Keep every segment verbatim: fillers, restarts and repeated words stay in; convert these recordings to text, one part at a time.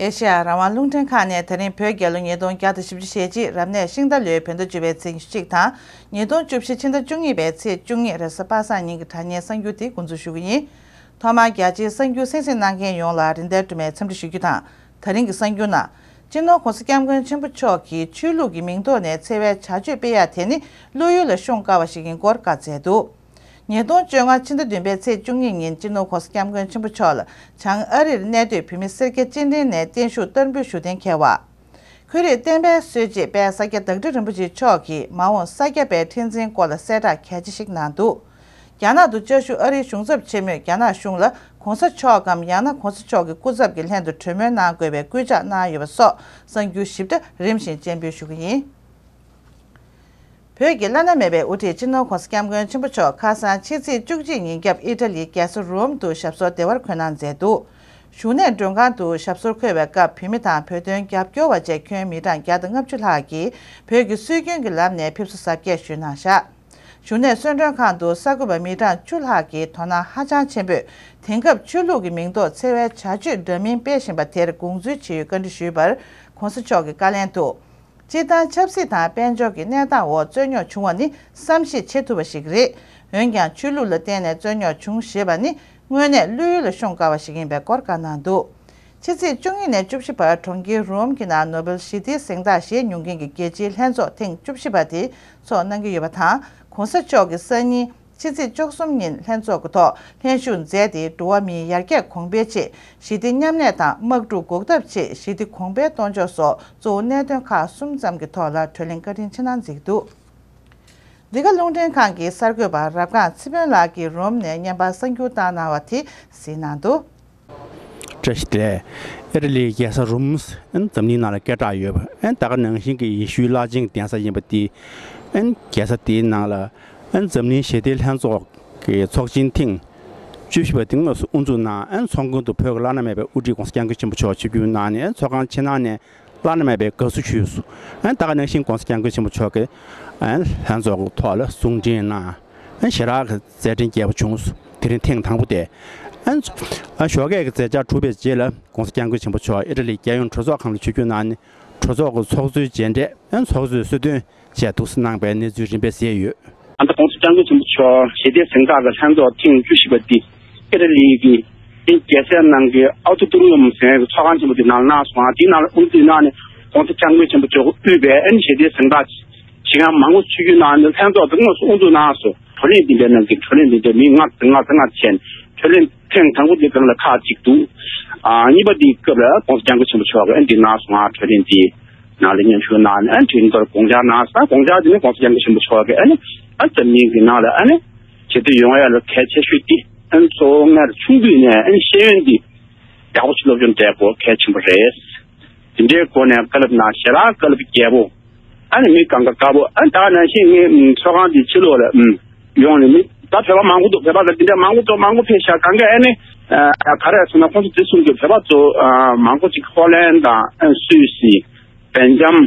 ཨེ་ཤེ་ཡ་རང་དབང་རླུང་འཕྲིན་ཁང་ནས་ད་རིང་བོད་རྒྱལ་ལོ་ཉིས་སྟོང་བརྒྱ་དང་བཞི་བཅུ་ཞེ་གཅིག་རབ་གནས་ཤིང་རྟ་ལོའི་བོད་ཟླ་བཅུ་པའི་ཚེས་ཉི་ཤུ་གཅིག་དང་། ཉིས་སྟོང་བཅུ་བཞི་ཕྱི་ཟླ་བཅུ་གཉིས་པའི་ཚེས་བཅུ་གཉིས་རེས་གཟའ་པ་སངས་ཉིན་གྱི་དྲ་བརྙན་གསར་འགྱུར་དེ་འགོ་འཛུགས་ཞུ་གི་ཡིན། ཐོག་མར་རྒྱ་ཆེའི་གསར་འགྱུར་གསན་གཟིགས་གནང་མཁན་ཡོངས་ལ་རིན་ལྡན་སྒྲོལ་མས་འཚམས་འདྲི་ཞུ་རྒྱུ་དང་། ད་རིང་གི་གསར་འགྱུར་ནང་། སྤྱི་ནོར་༸གོང་ས་༸སྐྱབས་མགོན་ཆེན་པོ་མཆོག་གིས་ཆོས་ལུགས་ཀྱི་མིང་ཐོག་ནས་འཚེ་བའི་བྱ་སྤྱོད་སྤེལ་ཡ་དེ་ནི་བློ་ཡུལ་ལ་ཤོང་དཀའ་བ་ཞིག་ཡིན་སྐོར་བཀའ་སྩལ་འདུག་ཉིས་སྟོང་བཅོ་ལྔ་ཕྱི་ཟླ་བདུན་པའི་ཚེས་བཅུ་གཉིས་ཉིན་སྤྱི་ནོར་༸གོང་ས་༸སྐྱབས་མགོན་ཆེན་པོ་མཆོག་ལ་བྱང་ཨ་རིར་གནས་སྡོད་བོད་མི་སེར་སྐྱ་སྤྱི་འབྲེལ་ནས་བརྟན་བཞུགས་བསྟར་འབུལ་ཞུ་གཏན་འཁེལ་བ། ཁུལ་རིགས་བསྟན་པའི་སྲོལ་འབྱེད་དཔལ་ས་སྐྱ་བདག་ཁྲི་རིན་པོ་ཆེ་མཆོག་གིས་མ་འོངས་ས་སྐྱ་པའི་ཁྲི་འཛིན་སྐོར་ལ་གསལ་བསྒྲགས་གལ་ཆེ་ཞིག་གནང་འདུག་རྒྱ་ནག་ཏུ་བཅའ་བཞུགས་ཨ་རིའི་གཞུང་ཚབ་ཆེན་མོས་རྒྱ་ནག་གཞུང་ལ་༸གོང་ས་མཆོག་གམ་ཡང་ན་༸གོང་ས་མཆོག་གི་སྐུ་ཚབ་ཀྱི་ལྷན་དུ་གྲོས་མོལ་གནང་དགོས་པའི་སྐུལ་ལྕག་གནང་ཡོད་པ་སོགས་གསར་འགྱུར་ཞིབ་ཕྲ་རིམ་བཞིན་སྤྱན་འབུལ་ཞུ་གི་ཡིན། བོད་ཀྱི་བླ་ན་མེད་པའི་དབུ་ཁྲིད་སྤྱི་ནོར་༸གོང་ས་༸སྐྱབས་མགོན་ཆེན་པོ་མཆོག་ཁ་སང་ཕྱི་ཚེས་བཅུ་གཅིག་ཉིན་རྒྱབ་ཨི་ཊ་ལིའི་རྒྱལ་ས་རོམ་དུ་ཞབས་སོར་བདེ་བར་འཁོད་གནང་མཛད་འདུག་བཞུགས་གནས་མགྲོན་ཁང་དུ་ཞབས་སོར་འཁོད་པའི་སྐབས་བོད་མི་དང་བོད་དོན་རྒྱབ་སྐྱོར་བ་བཅས་ཁྱོན་མི་གྲངས་བརྒྱ་དང་ལྔ་བཅུ་ལྷག་གིས་བོད་ཀྱི་སྲོལ་རྒྱུན་གྱི་ལམ་ནས་ཕེབས་བསུ་གཟབ་རྒྱས་ཞུས་གནང་བཞག་བཞུགས་གནས་གསོལ་མགྲོན་ཁང་དུ་གསར་འགོད་པ་མི་གྲངས་བཅུ་ལྷག་གིས་དོ་སྣང་ཧ་ཅང་ཆེན་པོས་དེང་སྐབས་ཆོས་ལུགས་ཀྱི་མིང་ཐོག་འཚེ་བའི་བྱ་སྤྱོད་འདྲ་མིན་སྤེལ་བཞིན་པ་དེར་དགོངས་ཚུལ་ཇི་ཡོད་བཀའ་འདྲི་ཞུས་པར་༸གོང་ས་མཆོག་གིས་བཀའ་ལན་དུ། སྤྱིར་བཏང་ཆབ་སྲིད་དང་དཔལ་འབྱོར་གྱི་གནས་སྟངས་འོག་རྩོད་རྙོག་བྱུང་བ་ནི་བསམ་ཤེས་བྱེད་ཐུབ་པ་ཞིག་རེད། འོན་ཀྱང་ཆོས་ལུགས་ལ་བརྟེན་ནས་རྩོད་རྙོག་བྱུང་ཞེས་པ་ནི་དངོས་གནས་བློ་ཡུལ་ལ་ཤོང་དཀའ་བ་ཞིག་ཡིན་པའི་སྐོར་བཀའ་གནང་འདུག་ཕྱི་ཚེས་བཅུ་གཉིས་ནས་བཅུ་བཞི་བར་གྲོང་ཁྱེར་རོམ་གྱི་ནང་ནོ་བེལ་ཞི་བདེའི་གཟེངས་རྟགས་བཞེས་མྱོང་མཁན་གྱི་རྒྱལ་སྤྱིའི་ལྷན་ཚོགས་ཐེངས་བཅུ་བཞི་པ་དེ་ཚོགས་གནང་གི་ཡོད་པ་དང་། ༸གོང་ས་མཆོག་གིས་སང་ཉིན་ཕྱི་ཚེས་བཅུ་གསུམ་ཉིན་ལྷན་ཚོགས་ཀྱི་ཐོག་ལྷན་ཞུགས་མཛད་དེ། འགྲོ་བ་མིའི་ཡར་རྒྱས་གོང་འཕེལ་ཆེད་ཞི་བདེ་མཉམ་གནས་དང་དམག་འཁྲུག་འགོག་ཐབས་ཆེད་ཞི་བདེ་གོང་འཕེལ་གཏོང་ཕྱོགས་སོགས་གཙོ་བོ་གནད་དོན་ཁག་གསུམ་ཙམ་གྱི་ཐོག་ལ་གྲོས་གླེང་བཀའ་དྲིན་ཆེ་གནང་མཛད་འདུག་འདི་ག་རླུང་འཕྲིན་ཁང་གི་གསར་འགོད་པ་རབ་སྒང་ཚེ་དཔོན་ལགས་ཀྱིས་རོམ་ནས་བརྙན་པར་གསར་འགྱུར་བཏང་གནང་བ་དེ་གཟིགས་གནང་འདུག་བཀྲ་ཤིས་བདེ་ལེགས། ཨི་ཊ་ལིའི་རྒྱལ་ས་རོམ་ཨན་འཛམ་གླིང་ནང་ལ་སྐད་གྲགས་ཡོད་པ་ཨན་ད་ག་ནང་བཞིན་གྱི་ཡེ་ཤུའི་བླ་ཆེན་གྱི་གདན་ས་ཡིན་པ་དེ་ཨན་རྒྱལ་ས་དེའི་ནང་ལ་ཨན་འཛམ་གླིང་ཞི་བདེའི་ལྷན་ཚོགས་ཀྱི་ཚོགས་ཆེན་ཐེངས་བཅུ་བཞི་པ་དེ་དངོས་སུ་དབུ་འཛུགས་གནང་ཨན་ཚོགས་མགོན་དུ་བོད་ཀྱི་བླ་ན་མེད་པའི་དབུ་ཁྲིད་༸གོང་ས་༸སྐྱབས་མགོན་ཆེན་པོ་མཆོག་ཆིབས་བསྒྱུར་གནང་ནས་ཨན་ཚོགས་ཁང་ཕྱི་ནང་ནས་བླ་ན་མེད་པའི་དགའ་བསུ་ཞུས་སོ། ཨན་ད་ག་ནང་བཞིན་༸གོང་ས་༸སྐྱབས་མགོན་ཆེན་པོ་མཆོག་གིས་ཨན་ལྷན་ཚོགས་ཀྱི་ཐོག་ལ་གསུང་འཕྲིན་གནང་། ཨན་ཞེ་དྲག་གི་མཛད་འཕྲིན་རྒྱས་པོ་བྱུང་སོང་། དེ་རིང་ཐེངས་དང་པོ་དེ། ཨན་ཨ་ཞོགས་ཀས་ཀྱི་མཛད་འཆར་གྲུབ་པའི་རྗེས་ལ་༸གོང་ས་༸སྐྱབས་མགོན་ཆེན་པོ་མཆོག་ཨི་ཊ་ལི་རྒྱལ་ཡོངས་གྲོས་ཚོགས་ཁང་ལ་ཆིབས་བསྒྱུར་གནང་ནས་གྲོས་ཚོགས་ཀྱི་ཚོགས་གཙོའི་མཇལ་འཕྲད་ཨན་ཚོགས་གཙོའི་གསོལ་སྟོན་བཅས་འདུག་སེ་གནང་པའི་གནས་ཚུལ་རིམ་པས་གསལ་ཡོད། ཨ་ད་༸གོང་ས་༸སྐྱབས་མགོན་ཆེན་པོ་མཆོག་ཞི་བདེའི་གཟེངས་རྟགས་ཀྱི་ལྷན་ཚོགས་ཐེངས་བཅུ་བཞི་པ་འདི་ཨི་ཊ་ལི་གི་ཨིན་རྒྱལ་སའི་ནང་གི་ཨའུ་ཏུ་ཏུ་རུ་ཡམ་ཟེར་བའི་ཚོགས་ཁང་ཆེན་པོ་འདི་ནང་ལ་གནང་སོང་། ཨ་དེའི་ནང་ལ་དབུ་འཛུགས་གནང་ནས་༸གོང་ས་༸སྐྱབས་མགོན་ཆེན་པོ་མཆོག་དབུས་པའི་ཨན་ཞི་བདེའི་གཟེངས་རྟགས་ཞིག་ཡང་མང་པོ་ཆིབས་བསྒྱུར་གནང་ནས་ལྷན་ཚོགས་འདི་དངོས་སུ་དབུ་འཛུགས་གནང་སོང་། གྲོས་གླེང་འདི་འདྲའི་ནང་གི་གྲོས་གླེང་འདི་འདྲའི་མི་ལྔ་ལྔ་ལྔ་བྱས་ནས་གྲོས་གླེང་ཐེངས་དང་པོ་འདི་སྒང་ལ་ཁག་ཅིག་འདུག་ཨ་གཉིས་པ་འདིའི་སྐབས་ལ་༸གོང་ས་༸སྐྱབས་མགོན་ཆེན་པོ་མཆོག་གིས་ཨ་འདི་གནང་སོང་། ང་གྲོས་གླེང་འདི་ནང་ལ་མཉམ་ཞུགས་གནང་ནས་ཨ་དྲན་པར་དགོངས་འཆར་གནང་སོང་། དགོངས་འཆར་འདི་ནི་༸གོང་ས་༸སྐྱབས་མགོན་ཆེན་པོ་མཆོག་གིས་ཨ་ནི་ཨ་འཛམ་གླིང་གི་ནང་ལ་ཨ་ནི་ཞི་བདེ་ཡོང་ཡ་ལ་གལ་ཆེ་ཤོས་འདི་ཨ་ནི་གཙོ་བོ་སྔར་ཆུང་དུས་ནས་ཨ་ནི་ཤེས་ཡོན་འདི་ཡག་པོ་ཞིག་སློབ་སྦྱོང་སྤྲད་དགོས་གལ་ཆེན་པོ་རེད། དེ་འདྲའི་སྒོ་ནས་བཀའ་སློབ་གནང་། ཞེ་དྲག་བཀའ་སློབ་རྒྱས་པོ། ཨ་ནི་མི་གང་ག་དགའ་པོ། ཨ་ད་ནང་བཞིན་ངའི་ཚོགས་ཁང་འདི་ཕྱི་ལོགས་ལ་ཨུམ་ཡོང་ནས་མི་ད་བོད་པ་མང་པོ་འདུག་བོད་པ་ལ་འདི་འདྲ་མང་པོ་འདུག་མང་པོ་ཕེབས་ཤག་གང་ག་ཨ་ནི་ཨ་ག་རེ་ཟེར་ན་ཁོང་ཚོ་འདི་གསུང་གི་བོད་པ་ཚོ་ཨ་མང་པོ་ཅིག་ཧོ་ལན་དང་ཨ་སུད་སི། སྦེལ་ཇམ།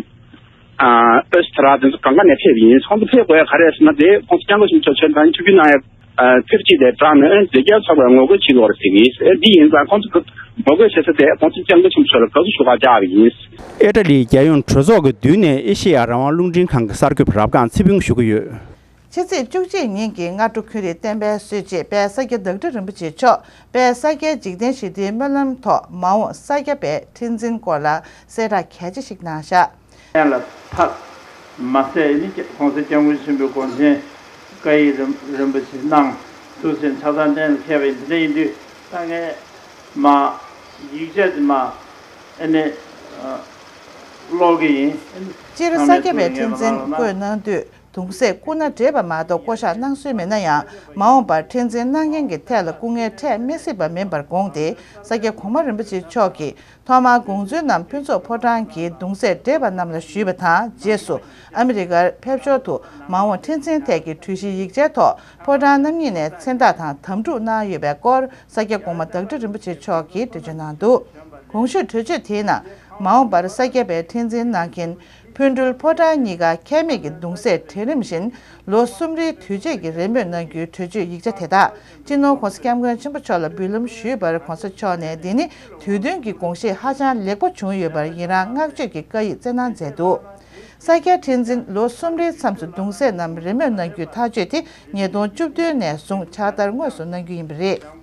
ཨ་ཨོ་སི་ཐ་ར་དེ་ཚོ་གང་ག་ནས་ཕེབས་ཡིན། ཁོང་ཚོ་ཕེབས་དགོས་ཡ་ག་རེ་ཟེར་ན་དེ་༸གོང་ས་༸སྐྱབས་མགོན་ཆེན་པོ་མཆོག་ཆོས་དང་ཆིབས་བསྒྱུར་གནང་ཡ། ཨ་ཕེབས་སྐྱིད་དེ་དྲག་ནས་མཛད་རྒྱལ་ཚོགས་པས་ངོ་རྒོལ་བྱེད་དགོས་རེད་ཟེར་གི་ཡིན། ཨེ་འདི་ཡིན་ཙང་ཁོང་ཚོ་ངོ་རྒོལ་བྱེད་ས་དེ་༸གོང་ས་༸སྐྱབས་མགོན་ཆེན་པོ་མཆོག་ལ་དགའ་བསུ་ཞུ་གར་བཅར་བ་ཡིན། ཨི་ཊ་ལིའི་རྒྱལ་ཡོངས་གྲོས་ཚོགས་ཀྱི་མདུན་ནས་ཨེ་ཤེ་ཡ་རང་དབང་རླུང་འཕྲིན་ཁང་གི་གསར་འགོད་པ་རབ་སྒང་ཚེ་ཕུན་ཞུ་གི་ཡོད། ཕྱི་ཚེས་བཅུ་གཅིག་ཉིན་གྱི་སྔ་དྲོ་ཁུལ་རིགས་བསྟན་པའི་སྲོལ་འབྱེད་དཔལ་ས་སྐྱ་བདག་ཁྲི་རིན་པོ་ཆེ་མཆོག་དཔལ་ས་སྐྱའི་འཇིག་རྟེན་ཞི་བདེའི་སྨོན་ལམ་ཐོག་མ་འོངས་ས་སྐྱ་པའི་ཁྲི་འཛིན་སྐོར་ལ་གསལ་བསྒྲགས་གལ་ཆེ་ཞིག་གནང་བཞག་གཏན་ལ་ཕབ། མ་ཟད་ནི་༸གོང་ས་༸སྐྱབས་མགོན་ཆེན་པོའི་དགོངས་ཆེན་བཀའ་ཡིག་རིན་རིན་པོ་ཆེ་གནང་། ཐུགས་སེམས་ཆ་ཚང་གཏན་ལ་འཁེལ་བ་ཡིན། དེ་འདྲ་ཡིན་དུས་ད་ངས་མ་ཡིག་ཆ་དེ་མ་ཨ་ནི་ཀློག་གི་ཡིན། སྤྱིར་ས་སྐྱ་པའི་ཁྲི་འཛིན་བསྐོས་གནང་དུས་གདུང་སྲས་སྐུ་ན་བགྲེས་པ་མ་གཏོགས་བསྐོ་བཞག་གནང་སྲོལ་མེད་ན་ཡང་། མ་འོངས་པར་ཁྲི་འཛིན་གནང་མཁན་གྱི་ཐད་ལ་སྐུ་ངལ་འཕྲད་མི་སྲིད་པ་མིན་པར་དགོངས་ཏེ། ས་སྐྱ་གོང་མ་རིན་པོ་ཆེ་མཆོག་གིས་ཐོག་མར་དགོངས་ཚུལ་རྣམས་ཕུན་ཚོགས་ཕོ་བྲང་གི་གདུང་སྲས་བགྲེས་པ་རྣམས་ལ་ཞུས་པ་དང་། རྗེས་སུ་ཨ་མི་རི་ཀར་ཕེབས་ཞོར་དུ་མ་འོངས་ཁྲི་འཛིན་ཐད་ཀྱི་གྲོས་གཞིའི་ཡིག་ཆའི་ཐོག་ཕོ་བྲང་རྣམ་གཉིས་ནས་མཚན་རྟགས་དང་དམ་ཕྲུག་གནང་ཡོད་པའི་སྐོར་ས་སྐྱ་གོང་མ་བདག་ཁྲི་རིན་པོ་ཆེ་མཆོག་གིས་འགྲེལ་བརྗོད་གནང་འདུག་གོང་ཞུས་གྲོས་ཆོད་དེའི་ནང་མ་འོངས་པར་ས་སྐྱ་པའི་ཁྲི་འཛིན་གནང་མཁན་ ཕུ་འབྲུལ་ཕོ་བྲང་གཉིས་ཀ་ཁྱད་མེད་ཀྱི་གདུང་སྲས་གྲལ་རིམ་བཞིན་ལོ་གསུམ་རེའི་དུས་ཆད་ཀྱི་རེ་སྨོན་གནང་རྒྱུའི་གྲོས་ཆོད་ཡིག་ཆ་དེ་དག་སྤྱི་ནོར་༧གོང་ས་༧སྐྱབས་མགོན་ཆེན་པོ་མཆོག་ལ་འབུལ་ལམ་ཞུས་པར་༧གོང་ས་མཆོག་ནས་འདི་ནི་དུས་མཐུན་གྱི་དགོངས་བཞེས་ཧ་ཅང་ལེགས་པོ་བྱུང་ཡོད་པར་ཡི་རང་བསྔགས་བརྗོད་ཀྱི་བཀའ་ཡིག་བསྩལ་གནང་མཛད་འདུག་ས་སྐྱ་ཁྲི་འཛིན་ལོ་གསུམ་རེའི་མཚམས་སུ་གདུང་སྲས་རྣམས་རེ་སྨོན་གནང་རྒྱུའི་ཐག་གཅོད་དེ་ཉིས་སྟོང་བཅུ་བདུན་ནས་བཟུང་ཕྱག་བསྟར་དངོས་སུ་གནང་རྒྱུ་ཡིན་པ་རེད།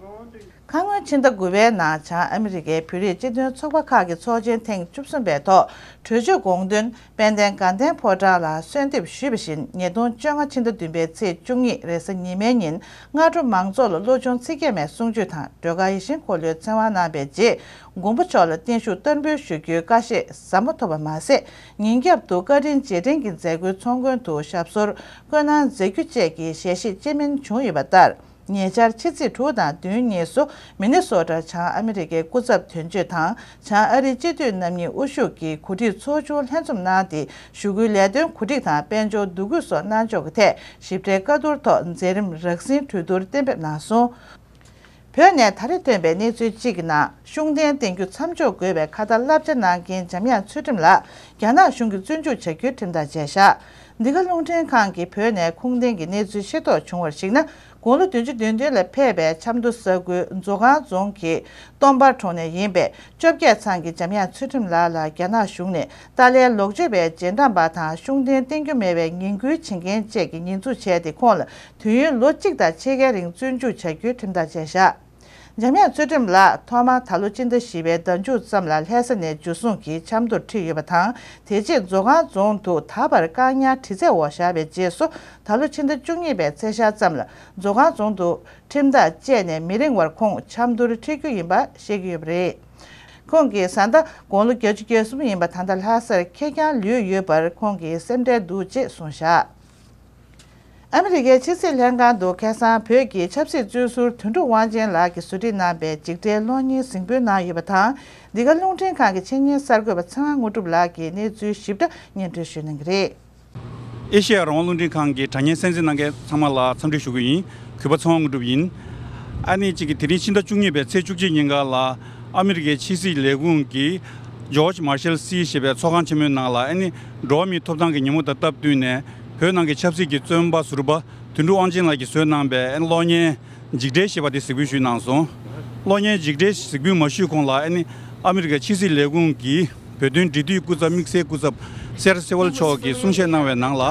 ཁ་སྔོན་ཕྱི་ཟླ་དགུ་པའི་ནང་བྱང་ཨ་མི་རི་ཀའི་བོད་རིགས་སྤྱི་མཐུན་ཚོགས་པ་ཁག་གི་ཚོགས་ཆེན་ཐེངས་བཅུ་གསུམ་པའི་ཐོག་གྲོས་ཆོད་དགོངས་དོན་དཔལ་ལྡན་དགའ་ལྡན་ཕོ་བྲང་ལ་གསོལ་འདེབས་ཞུས་པ་བཞིན་ཉིས་སྟོང་བཅོ་ལྔ་ཕྱི་ཟླ་བདུན་པའི་ཚེས་བཅུ་གཉིས་རེས་གཟའ་ཉི་མའི་ཉིན་སྔ་དྲོ་མང་ཚོགས་ལ་བློ་སྦྱོང་ཚིག་བརྒྱད་མའི་གསུང་ཆོས་དང་སྒྲོལ་དཀར་ཡིད་བཞིན་འཁོར་ལོའི་ཚེ་དབང་གནང་བའི་རྗེས་མགོན་པོ་མཆོག་ལ་བརྟན་བཞུགས་བསྟར་འབུལ་ཞུ་རྒྱུའི་བཀའ་བཞེས་ཟབ་མོ་ཐོབ་པ་མ་ཟད། ཉིན་རྒྱབ་ཏུ་བཀའ་དྲིན་རྗེས་དྲན་གྱི་མཛད་སྒོའི་ཚོགས་མགོན་དུ་ཞབས་སོར་བསྐོས་གནང་མཛད་རྒྱུ་བཅས་ཀྱི་ཞལ་བཞེས་བཅས་སྨིན་བྱུང་ཡོད་པ་ལྟར། ཉེ་ཆར་ཕྱི་ཚེས་དྲུག་དང་བདུན་གཉིས་སུ་མི་ནི་སོ་ཊར་བྱང་ཨ་མི་རི་ཀའི་སྐུ་ཚབ་དོན་གཅོད་དང་བྱང་ཨ་རིའི་སྤྱི་འཐུས་རྣམ་གཉིས་དབུ་བཞུགས་ཀྱིས་གོ་སྒྲིག་ཚོགས་ཆུང་ལྷན་འཛོམས་གནང་སྟེ་ཞུ་སྐུལ་ལས་དོན་གོ་སྒྲིག་དང་དཔལ་འབྱོར་འདུ་འགོད་སོགས་གནང་ཕྱོགས་ཀྱི་ཐད་ཞིབ་ཕྲའི་བཀའ་བསྡུར་ཐོག་མཛད་རིམ་རགས་ཟིན་གྲོས་བསྡུར་གཏན་འབེབས་གནང་སོང་། བོད་ནས་ད་རེས་ཐོན་པའི་གནས་ཚུལ་གཅིག་གི་ནང་ཤུགས་ལྡན་བསྟེན་རྒྱུ་མཚམས་འཇོག་དགོས་པའི་ཁ་ཏ་བསླབ་བྱ་གནང་མཁན་འཇམ་དབྱངས་ཚུལ་ཁྲིམས་ལགས་རྒྱ་ནག་གཞུང་གིས་བཙོན་འཇུག་བྱ་རྒྱུའི་ཁྲིམས་ཐག་བཅད་བཞག་འདི་ག་རླུང་འཕྲིན་ཁང་གིས་བོད་ནས་ཁུངས་ལྡན་གྱི་གནས་ཚུལ་ཤེས་རྟོགས་བྱུང་བར་གཞིགས་ན། དགུང་ལོ་བདུན་ཅུ་དོན་བདུན་ལ་ཕེབས་པའི་ཆབ་མདོ་ས་ཁུལ་མཛོ་སྒང་རྫོང་གི་སྟོང་པ་གྲོང་ནས་ཡིན་པའི་བཅོ་བརྒྱད་ཚང་གི་འཇམ་དབྱངས་ཚུལ་ཁྲིམས་ལགས་ལ་རྒྱ་ནག་གཞུང་ནས་ཏཱ་ལའི་ལོག་སྤྱོད་པའི་རྗེས་འབྲང་པ་དང་ཤུགས་ལྡན་བསྟེན་རྒྱུ་མེད་པའི་ངན་སྐུལ་བྱེད་མཁན་བཅས་ཀྱི་ཉེས་འཛུགས་བྱས་ཏེ་ཁོང་ལ་དུས་ཡུན་ལོ་གཅིག་དང་ཕྱེད་ཀའི་རིང་བཙོན་འཇུག་བྱ་རྒྱུའི་ཁྲིམས་ཐག་བཅད་བཞག་འཇམ་དབྱངས་ཚུལ་ཁྲིམས་ལགས་ཐོག་མར་ད་ལོ་སྤྱི་ཟླ་བཞི་པའི་ཟླ་མཇུག་ཙམ་ལ་ལྷ་ས་ནས་འཇུ་བཟུང་གིས་ཆབ་མདོར་ཁྲིད་ཡོད་པ་དང་། དེ་རྗེས་མཛོ་སྒང་རྫོང་དུ་ད་བར་བཀག་ཉར་དྲི་རྩད་འོག་བཞག་པའི་རྗེས་སུ་ད་ལོ་ཕྱི་ཟླ་བཅུ་གཉིས་པའི་ཚེས་ཤར་ཙམ་ལ་མཛོ་སྒང་རྫོང་དུ་ཁྲིམས་ཐག་བཅད་ནས་མི་རིང་བར་ཁོང་ཆབ་མདོར་ཁྲིད་རྒྱུ་ཡིན་པ་ཤེས་ཀྱི་ཡོད་པ་རེད། ཁོང་གིས་བཟའ་ཟླ་དགུང་ལོ་བརྒྱད་ཅུ་གྱ་གསུམ་ཡིན་པ་ད་ལྟ་ལྷ་སར་ཁེར་རྐྱང་ལུས་ཡོད་པར་ཁོང་གིས་སེམས་ཁྲལ་འདུག་ཅེས་གསུངས་བཞག་ཨ་མི་རི་ཀའི་ཕྱི་སྲིད་ལྷན་ཁང་དུ་ཁ་སང་བོད་ཀྱི་ཆབ་སྲིད་བཙོན་ཟུར་དོན་གྲུབ་དབང་ཆེན་ལགས་ཀྱིས་བཟོ་སྒྲིག་གནང་པའི་འཇིགས་བྲལ་གློག་བརྙན་གཟིགས་འབུལ་གནང་ཡོད་པ་དང་། འདི་ག་རླུང་འཕྲིན་ཁང་གི་ཆེད་གཉེར་གསར་འགོད་པ་ཚེ་དབང་དངོས་གྲུབ་ལགས་ཀྱིས་གནས་ཚུལ་ཞིབ་ཕྲ་སྙན་སྒྲོན་ཞུ་གནང་གི་རེད། ཨེ་ཤེ་ཡ་རང་དབང་རླུང་འཕྲིན་ཁང་གི་དྲ་བརྙན་གསན་གཟིགས་གནང་མཁན་ཚང་མ་ལ་འཚམས་འདྲི་ཞུ་གི་ཡིན། གུས་པ་ཚེ་དབང་དངོས་གྲུབ་ཡིན། ཨ་ནི་གཅིག་གི་དེ་རིང་ཕྱི་ཟླ་བཅུ་གཉིས་པའི་ཚེས་བཅུ་གཅིག་ཉིན་ཀ་ལ་ཨ་མི་རི་ཀའི་ཕྱི་སྲིད་ལས་ཁུངས་ཀྱི་George Marshall Sea ཞེས་པའི་ཚོགས་ཁང་ཆེན་མོའི་ནང་ལ་ཨ་ནི་འགྲོ་བ་མིའི་ཐོབ་ཐང་གི་ཉིན་མོ་དང་སྟབས་བསྟུན་ནས་བོད་ནང་གི་ཆབ་སྲིད་ཀྱི་བཙོན་པ་ཟུར་པ་དོན་གྲུབ་དབང་ཆེན་ལགས་ཀྱིས་བཟོས་གནང་པའི་ཨ་ནི་གློག་བརྙན་འཇིགས་བྲལ་ཞེས་པ་དེ་གཟིགས་འབུལ་ཞུས་གནང་སོང་། གློག་བརྙན་འཇིགས་བྲལ་གཟིགས་འབུལ་མ་ཞུས་གོང་ལ་ཨ་ནི་ཨ་མི་རི་ཀའི་ཕྱི་སྲིད་ལས་ཁུངས་ཀྱི་བོད་དོན་འབྲེལ་མཐུད་སྐུ་ཚབ་དམིགས་བསལ་སྐུ་ཚབ་སེར་སེ་ཝལ་མཆོག་གིས་གསུང་བཤད་གནང་བའི་ནང་ལ་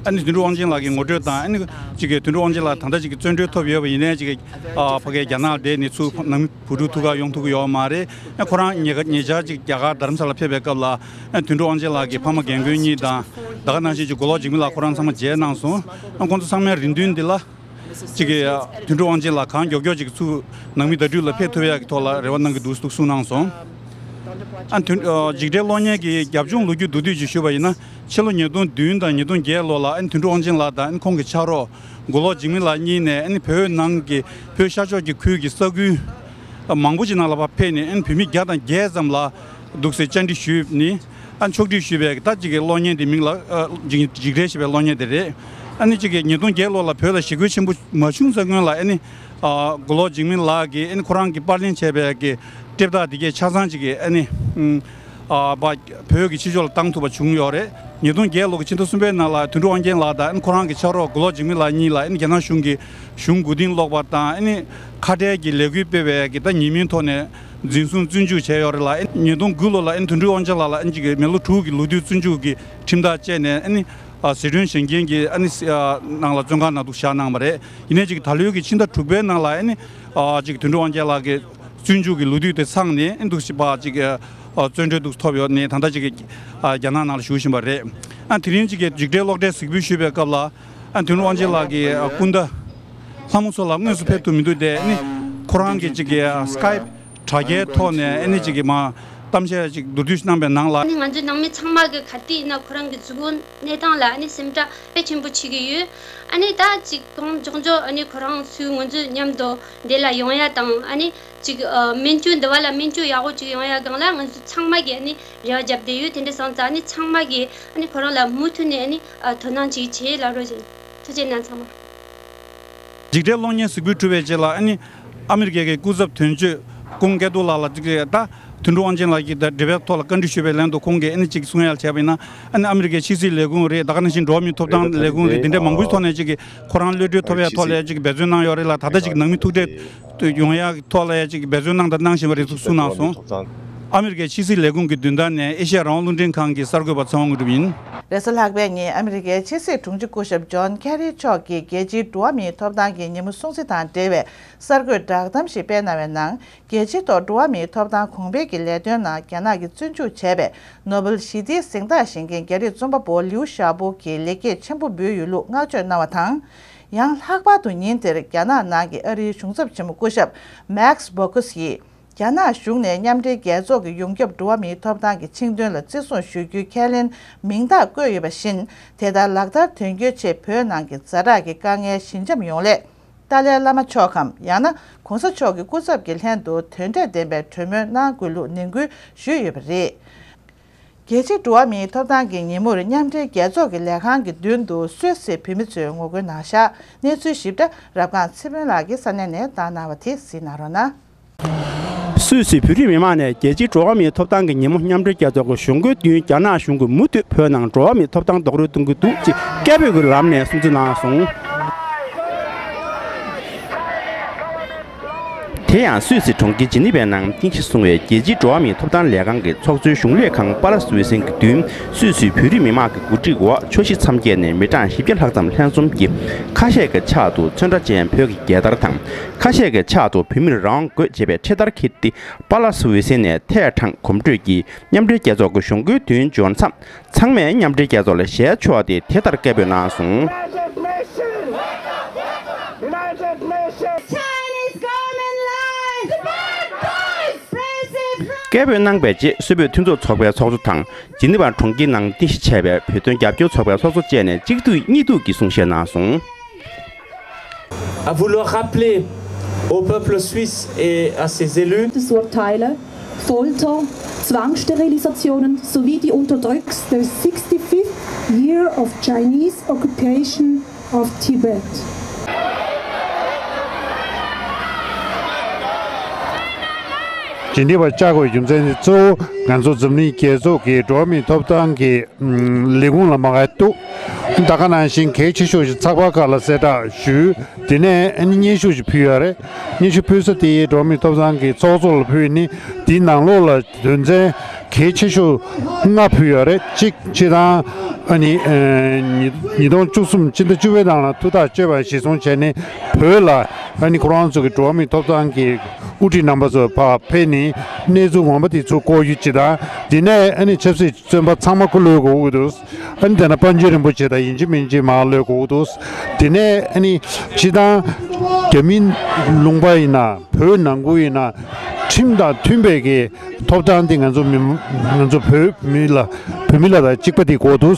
ཨ་ནི་དོན་གྲུབ་དབང་ཆེན་ལགས་ཀྱི་ངོ་སྤྲོད་དང་ཨ་ནི་གཅིག་གི་དོན་གྲུབ་དབང་ཆེན་ལགས་ད་ལྟ་གཅིག་གི་བཙོན་གྲོལ་ཐོབ་ཡོད་པ་ཡིན་ནའི་གཅིག་གི་ཨ་ཕ་གིའི་རྒྱ་ནག་བསྡད་ནས་ཚུར་ནང་བུ་ཕྲུག་ཐུག་ག་ཡོང་ཐུབ་ཀྱི་ཡོད་མ་རེད། ཨ་ཁོ་རང་ཉེ་ཉེ་ཆར་གཅིག་རྒྱ་གར་རྡ་རམ་ས་ལ་ཕེབས་པའི་སྐབས་ལ་ཨ་དོན་གྲུབ་དབང་ཆེན་ལགས་ཀྱི་ཕ་མ་རྒན་རྒོན་གཉིས་དང་ད་ག་ནང་བཞིན་གཅིག་མགོ་ལོག་འཇིགས་མེད་ལགས་ཁོ་རང་ཚང་མ་མཇལ་གནང་སོང་། ཨ་ཁོང་ཚོ་ཚང་མའི་རེ་འདུན་འདི་ལ། གཅིག་གིས་དོན་གྲུབ་དབང་ཆེན་ལགས་གང་མགྱོགས་མགྱོགས་ཅིག་ཚུར་ནང་མི་བརྡ་སྤྲོད་ལ་ཕེབས་ཐུབ་ཡག་གི་ཐོག་ལ་རེ་བ་གནང་གི་འདུག་འདུག་གསུངས་གནང་སོང་། ཨ་དོན་ཨ་འཇིགས་བྲལ་གློག་བརྙན་གྱི་རྒྱབ་ལྗོངས་ལོ་རྒྱུས་མདོར་བསྡུས་ཅིག་ཞུས་པ་ཡིན་ན་ཕྱི་ལོ་ཉིས་སྟོང་བདུན་དང་ཉིས་སྟོང་བརྒྱད་ལོ་ལ་ཨ་དོན་གྲུབ་དབང་ཆེན་ལགས་དང་ཨ་ཁོང་གི་ཕྱག་རོགས་མགོ་ལོག་འཇིགས་མེད་ལགས་གཉིས་ནས་ཨ་བོད་ནང་གི་བོད་ཤར་ཕྱོགས་ཀྱི་ཁུལ་གྱི་ས་ཁུལ་མང་པོ་ཅིག་ནང་ལ་ཕར་ཕེབས་ནས་ཨ་བོད་མི་བརྒྱ་དང་བརྒྱད་ཙམ་ལ་འདུག་སེ་བཅར་འདྲི་ཞུས་ནས། ཨ་ཕྱོགས་སྒྲིག་ཞུས་པའི་ད་ཅིག་གི་གློག་བརྙན་དེ་མིང་ལ་ཨ་འཇིགས་འཇིགས་བྲལ་ཞེས་པའི་གློག་བརྙན་དེ་རེད། ཨ་ནི་ཅིག་གི་ཉིས་སྟོང་བརྒྱད་ལོ་ལ་བོད་ལ་ཞི་རྒོལ་ཆེན་པོ་མ་བྱུང་ས་སྔོན་ལ་ཨ་ནི་ཨ་མགོ་ལོག་འཇིགས་མེད་ལགས་ཀྱིས་ཨ་ནི་ཁོ་རང་གིས་པར་ལེན་བྱས་པའི་གི་ལྟེབ་རྟགས་དེ་གས་ཆ་ཚང་ཅིག་གི་ཨ་ནི་ཨ་བ་བོད་ཀྱི་ཕྱི་ཕྱོགས་ལ་བཏང་ཐུབ་པ་བྱུང་ཡོད་རེད། ཉིས་སྟོང་བརྒྱད་ལོ་གི་ཕྱི་ཟླ་གསུམ་པའི་ནང་ལ་དོན་གྲུབ་དབང་རྒྱལ་ལགས་དང་ཨ་ནི་ཁོ་རང་གི་ཕྱག་རོགས་མགོ་ལོག་འཇིགས་མེད་ལགས་གཉིས་ལ་ཨ་ནི་རྒྱ་ནག་གཞུང་གི་གཞུང་མགོ་རྟིང་སློག་པ་དང་ཨ་ནི་ཁ་བྲལ་གྱི་ལས་འགུལ་སྤེལ་བའི་གི་ད་ཉེས་མིང་ཐོག་ནས། འཛིན་བཟུང་བཙོན་འཇུག་བྱས་ཡོད་རེད་ལ། ཨེ་ཉིས་སྟོང་དགུ་ལོ་ལ་ཨེ་དོན་གྲུབ་དབང་ཆེན་ལགས་ལ་ཨེ་ཅིག་གི་མི་ལོ་དྲུག་གི་ལོ་དུས་བཙོན་འཇུག་གི་ཁྲིམས་ཐག་བཅད་ནས་ཨེ་ནི་ཨ་ཟི་ཁྲོན་ཞིང་ཆེན་གྱི་ཨེ་ནི་ཨ་ནང་ལ་བཙོན་ཁང་ནང་དུ་བཞག་གནང་བ་རེད། ཡིན་ནའི་ཅིག་ད་ལོའི་གི་ཕྱི་ཟླ་དྲུག་པའི་ནང་ལ་ཨེ་ནི་ཨ་ཅིག་དོན་གྲུབ་དབང་ཆེན་ལགས་ཀྱི་བཙོན་འཇུག་གི་ལོ་དུས་དེ་ཚང་ནས་ཨེ་འདུག་སེ་ཕར་ཅིག་ཨ་བཙོན་གྲོལ་འདུག་ཐོབ་ཡོད་ནས་ད་ལྟ་ཅིག་གི་ཨ་རྒྱ་ནག་ནང་ལ་བཞུགས་བཞིན་པ་རེད། ཨ་དེ་རིང་ཅིག་གི་འཇིགས་བྲལ་གློག་བྲལ་གཟིགས་འབུལ་ཞུས་པའི་སྐབས་ལ་ཨ་དོན་གྲུབ་དབང་ཆེན་ལགས་ཀྱི་ཨ་སྐུ་ཟླ་ལྷ་མོ་མཚོ་ལགས་དངོས་སུ་ཕེབས་ཐུབ་མི་འདུག་སྟེ་ཨ་ནི་ཁོ་རང་གི་ཅིག་གི་ཨ་སི་ཀའེབ་དྲ་རྒྱའི་ཐོག་ནས་ཨ་ནི་ཅིག་གི་མ་གཏམ་བཤད་ཅིག་མདོར་བསྡུས་ཤིག་གནང་པའི་ནང་ལ། ཨ་ནི་ང་ཚོ་ནང་མི་ཚང་མ་གི་ག་དུས་ཡིན་ན་ཁོ་རང་གི་གཟུགས་པོ་གནས་སྟངས་ལ་ཨ་ནི་སེམས་ཁྲལ་དཔེ་ཆེན་པོ་བྱེད་ཀྱི་ཡོད། ཨ་ནི་ད་ཅིག་གང་མགྱོགས་མགྱོགས་ཨ་ནི་ཁོ་རང་ཚོའི་ང་ཚོ་མཉམ་དུ་འདི་ལ་ཡོང་ཡ་དང་ཨ་ནི་ཅིག་ཨ་སྨན་བཅོས་འདི་བ་ལ་སྨན་བཅོས་ཡག་པོ་ཅིག་ཡོང་ཡ་སྒང་ལ་ང་ཚོ་ཚང་མ་གི་ཨ་ནི་རེ་བ་བརྒྱབ་བསྡད་ཡོད། དེ་འདྲ་སོང་ཙང་ཨ་ནི་ཚང་མ་གི་ཨ་ནི་ཁོ་རང་ལ་མུ་མཐུད་ནས་ཨ་ནི་ཨ་དོ་སྣང་ཅིག་བྱེད་ལབ་རོགས་བྱེད། ཐུགས་རྗེ་གནང་ཚང་མ། འཇིགས་བྲལ་གློག་བརྙན་གཟིགས་འབུལ་གྲུབ་པའི་རྗེས་ལ་ཨ་ནི་ཨ་མི་རི་ཀའི་སྐུ་ཚབ་དོན་གཅོད་ཀུང་སྐལ་རྡོར་ལགས་ལ་ཅིག་ད་ དོན་གྲུབ་དབང་ཆེན་ལགས་ཀྱིས་ད་འགྲེལ་པའི་ཐོག་ལ་བཀའ་འདྲི་ཞུས་པའི་ལན་དུ་ཁོང་གིས་ཨ་ནི་ཅིག་གསུང་ཡ་བྱས་པ་ཡིན་ན། ཨ་ནི་ཨ་མི་རི་ཀའི་ཕྱི་སྲིད་ལས་ཁུངས་རེད། ད་ག་ནང་བཞིན་འགྲོ་བ་མིའི་ཐོབ་ཐང་ལས་ཁུངས་རེད། འདི་འདྲའི་མང་པོའི་ཐོག་ནས་ཅིག་གིས་ཁོ་རང་གློད་གྲོལ་ཐོབ་ཡ་ཐོག་ལ་ཅིག་གིས་འབད་བརྩོན་གནང་ཡོད་རེད་ལ། ད་ལྟ་ཅིག་ནང་མི་ཐུག་འཕྲད་ཡོང་ཡ་ཐོག་ལ་ཡ་ཅིག་འབད་བརྩོན་གནང་དང་གནང་བཞིན་པ་རེད་ཟེར་གསུངས་གནང་སོང་། ཨ་མི་རི་ཀའི་ཕྱི་སྲིད་ལས་ཁུངས་ཀྱི་མདུན་ཐང་ནས་ཨེ་ཤེ་ཡ་རང་དབང་རླུང་འཕྲིན་ཁང་གི་གསར་འགོད་པ་ཚེ་དབང་དངོས་གྲུབ་ཡིན། རེས་གཟའ་ལྷག་པའི་ཉིན་ཨ་མི་རི་ཀའི་ཕྱི་སྲིད་དྲུང་ཆེ་སྐུ་ཞབས་ཇོན་ཁེ་རི་མཆོག་གིས་རྒྱལ་སྤྱིའི་འགྲོ་བ་མིའི་ཐོབ་ཐང་གི་ཉིན་མོ་སྲུང་བརྩི་དང་འབྲེལ་བའི་གསར་འགོད་བསྒྲགས་གཏམ་ཞིག་སྤེལ་གནང་བའི་ནང་། རྒྱལ་སྤྱིའི་ཐོག་འགྲོ་བ་མིའི་ཐོབ་ཐང་གོང་འཕེལ་གྱི་ལས་དོན་ནང་རྒྱ་ནག་གིས་བཙོན་འཇུག་བྱས་པའི་ནོ་བེལ་ཞི་བདེའི་གཟེངས་རྟགས་བཞེས་མཁན་རྒྱ་རིགས་རྩོམ་པ་པོ་ལིའུ་ཞའོ་པོ་གྱི་ལེགས་སྐྱེས་ཆེན་པོ་འབུལ་ཡོད་ལུགས་བསྔགས་བརྗོད་གནང་བ་དང་། ཡང་ལྷག་པར་དུ་ཉིན་དེར་རྒྱ་ནག་ནང་གི་ཨ་རིའི་གཞུང་ཚབ་ཆེན་མོ་སྐུ་ཞབས་མེག་སི་བྷོ་ཀུས་ཡིས། རྒྱ་ནག་གཞུང་ནས་མཉམ་འབྲེལ་རྒྱལ་ཚོགས་ཀྱི་ཡོངས་ཁྱབ་འགྲོ་བ་མིའི་ཐོབ་ཐང་གི་ཆིངས་དོན་ལ་བརྩི་སྲུང་ཞུ་རྒྱུའི་ཁས་ལེན་མིང་རྟགས་བཀོད་ཡོད་པ་བཞིན། དེ་ལྟར་ལག་བསྟར་དོན་འཁྱོལ་ཆེད་བོད་ནང་གི་ཛ་དྲག་གི་དཀའ་ངལ་ཞི་འཇམ་ཡོང་སླད། ཏཱ་ལའི་བླ་མ་མཆོག་གམ། ཡང་ན་༸གོང་ས་མཆོག་གི་སྐུ་ཚབ་ཀྱི་ལྷན་དུ་དོན་འབྲས་ལྡན་པའི་གྲོས་མོལ་གནང་དགོས་ལུགས་ནན་སྐུལ་ཞུས་ཡོད་པ་རེད། རྒྱལ་སྤྱིའི་འགྲོ་བ་མིའི་ཐོབ་ཐང་གི་ཉིན་མོར་མཉམ་འབྲེལ་རྒྱལ་ཚོགས་ཀྱི་ལས་ཁང་གི་མདུན་དུ་སུད་སི་བོད་མི་ཚོས་ངོ་རྒོལ་གནང་བཞག་གནས་ཚུལ་ཞིབ་ཕྲ་རབ་སྒང་ཚེ་དཔོན་ལགས་ཀྱིས་ས་གནས་ནས་བཏང་གནང་བ་དེ་གཟིགས་གནང་རོགས་གནང་། སུད་སི་བོད་རིགས་མི་མང་ནས་རྒྱལ་སྤྱིའི་འགྲོ་བ་མིའི་ཐོབ་ཐང་གི་ཉིན་མོ་མཉམ་འབྲེལ་རྒྱལ་ཚོགས་ཀྱི་གཞུང་སྒོའི་མདུན། རྒྱ་ནག་གཞུང་གིས་མུ་མཐུད་བོད་ནང་འགྲོ་བ་མིའི་ཐོབ་ཐང་རྡོག་རོལ་གཏོང་གི་འདུག་ཅེས་སྐད་འབོད་ཀྱི་ལམ་ནས་སྲུང་བརྩི་གནང་སོང་། དེ་ཡང་སུད་སི་གྲོང་ཁྱེར་ཇི་ནི་ཝའི་ནང་རྟེན་གཞི་བཟུང་བའི་རྒྱལ་སྤྱིའི་འགྲོ་བ་མིའི་ཐོབ་ཐང་ལས་ཁང་གི་ཚོགས་གཙོའི་གཞུང་ལས་ཁང་པ་ལ་སི་འོད་ཟེར་གྱི་མདུན། སུད་སི་བོད་རིགས་མི་མང་གི་གོ་སྒྲིག་འོག་ཆོས་གཞིས་མཚམས་བརྒྱད་ནས་མི་གྲངས་བཞི་བརྒྱ་ལྷག་ཙམ་ལྷན་འཛོམས་ཀྱིས་ཁ་ཤས་ཀྱི་ཕྱག་ཏུ་ཚོན་ཁྲ་ཅན་བོད་ཀྱི་རྒྱལ་དར་དང་། ཁ་ཤས་ཀྱི་ཕྱག་ཏུ་བོད་མིར་རང་དབང་དགོས་ཅེས་པའི་འཕྲེད་དར་འཁྱེར་ཏེ། པ་ལ་སི་འོད་ཟེར་ནས་ཐད་དྲངས་གོམ་བགྲོད་ཀྱིས་མཉམ་འབྲེལ་རྒྱལ་ཚོགས་ཀྱི་གཞུང་སྒོའི་མདུན་འབྱོར་མཚམས། ཚང་མས་མཉམ་འབྲེལ་རྒྱལ་ཚོགས་ལ་ཞལ་ཕྱོགས་ཏེ་དེ་ལྟར་སྐད་འབོད་གནང་སོང་། United Nations! United Nations! Chinese government lies! Tibet dies! Brexit! སྐད་འབོད་གནང་བའི་རྗེས། སུད་བོད་མཐུན་ཚོགས་ཚོགས་པའི་ཚོགས་གཙོ་དང་། ཇི་ནི་ཝ་གྲོང་ཁྱེར་ནང་རྟེན་གཞི་བྱས་པའི་བོད་དོན་རྒྱབ་སྐྱོར་ཚོགས་པའི་ཚོགས་གཙོ་བཅས་ནས་གཅིག་སྡུད་གཉིས་སྡུད་ཀྱིས་གསུང་བཤད་གནང་སོང་། À vouloir rappeler au peuple suisse et à ses élus. Todesurteile, Folter, Zwangssterilisationen sowie die Unterdrückung des sixty-fifth Year of Chinese Occupation of Tibet. ཇི་ནི་ཝ་བཅར་དགོས་རྒྱུ་མཚན་ནི། གཙོ་བོ་ང་ཚོ་འཛམ་གླིང་རྒྱལ་ཚོགས་ཀྱི་འགྲོ་བ་མིའི་ཐོབ་ཐང་གི་ལས་ཁུངས་ལ་མ་དགའ་འདུག་ད་ག་ནང་བཞིན་གལ་ཆེ་ཤོས་ཤིག་ཚགས་པར་ཁག་ལ་གསལ་བསྒྲགས་ཞུས། དེ་ནས་ཨ་ནི་སྙན་ཞུ་ཞིག་ཕུལ་ཡོད་རེད། སྙན་ཞུ་ཕུལ་ས་དེ་འགྲོ་བ་མིའི་ཐོབ་ཐང་གི་ཚོགས་གཙོ་ལ་ཕུལ་ནི། དེའི་ནང་ལོགས་ལ་དོན་ཚན་གལ་ཆེ་ཤོས་ལྔ་ཕུལ་ཡོད་རེད། གཅིག་སྤྱིར་བཏང་ཨ་ནི་ཉིས་སྟོང་བཅུ་གསུམ་ཕྱི་ཟླ་བཅུ་པའི་ནང་ལ་ཐུགས་ཐག་གཅོད་པ་གཞིར་བཟུང་བྱས་ནས། བོད་ལ་ཨ་ནི་ཁོ་རང་ཚོ་གི་འགྲོ་བ་མིའི་ཐོབ་ཐང་གི་དབུ་ཁྲིད་རྣམ་པ་ཚོ་ཕར་ཕེབས་ནས་གནས་ཚུལ་ངོ་མ་དེ་ཚོ་སྐོར་རྒྱུ་ཅིག་དང་། དེ་ནས་ཨ་ནི་ཆབ་སྲིད་བཙོན་པ་ཚང་མ་སྐུ་གློད་དགོས་ཀྱི་འདུག་ཨ་ནི་དེ་ན་པཎ་ཆེན་རིན་པོ་ཆེ་དང་ཡིན་གཅིག་མིན་གཅིག་མར་གློད་དགོས་ཀྱི་འདུག་དེ་ནས་ཨ་ནི་སྤྱིར་བཏང་རྒྱ་མིའི་ལུང་པ་ཡིན་ན། བོད་ནང་ཁུལ་ཡིན་ན། ཁྲིམས་དང་མཐུན་པའི་གི་ཐོབ་ཐང་དེ་ང་ཚོ་མི་ང་ཚོ་བོད་མི་ལ་བོད་མི་ལ་དང་གཅིག་པ་དེ་དགོས་འདུག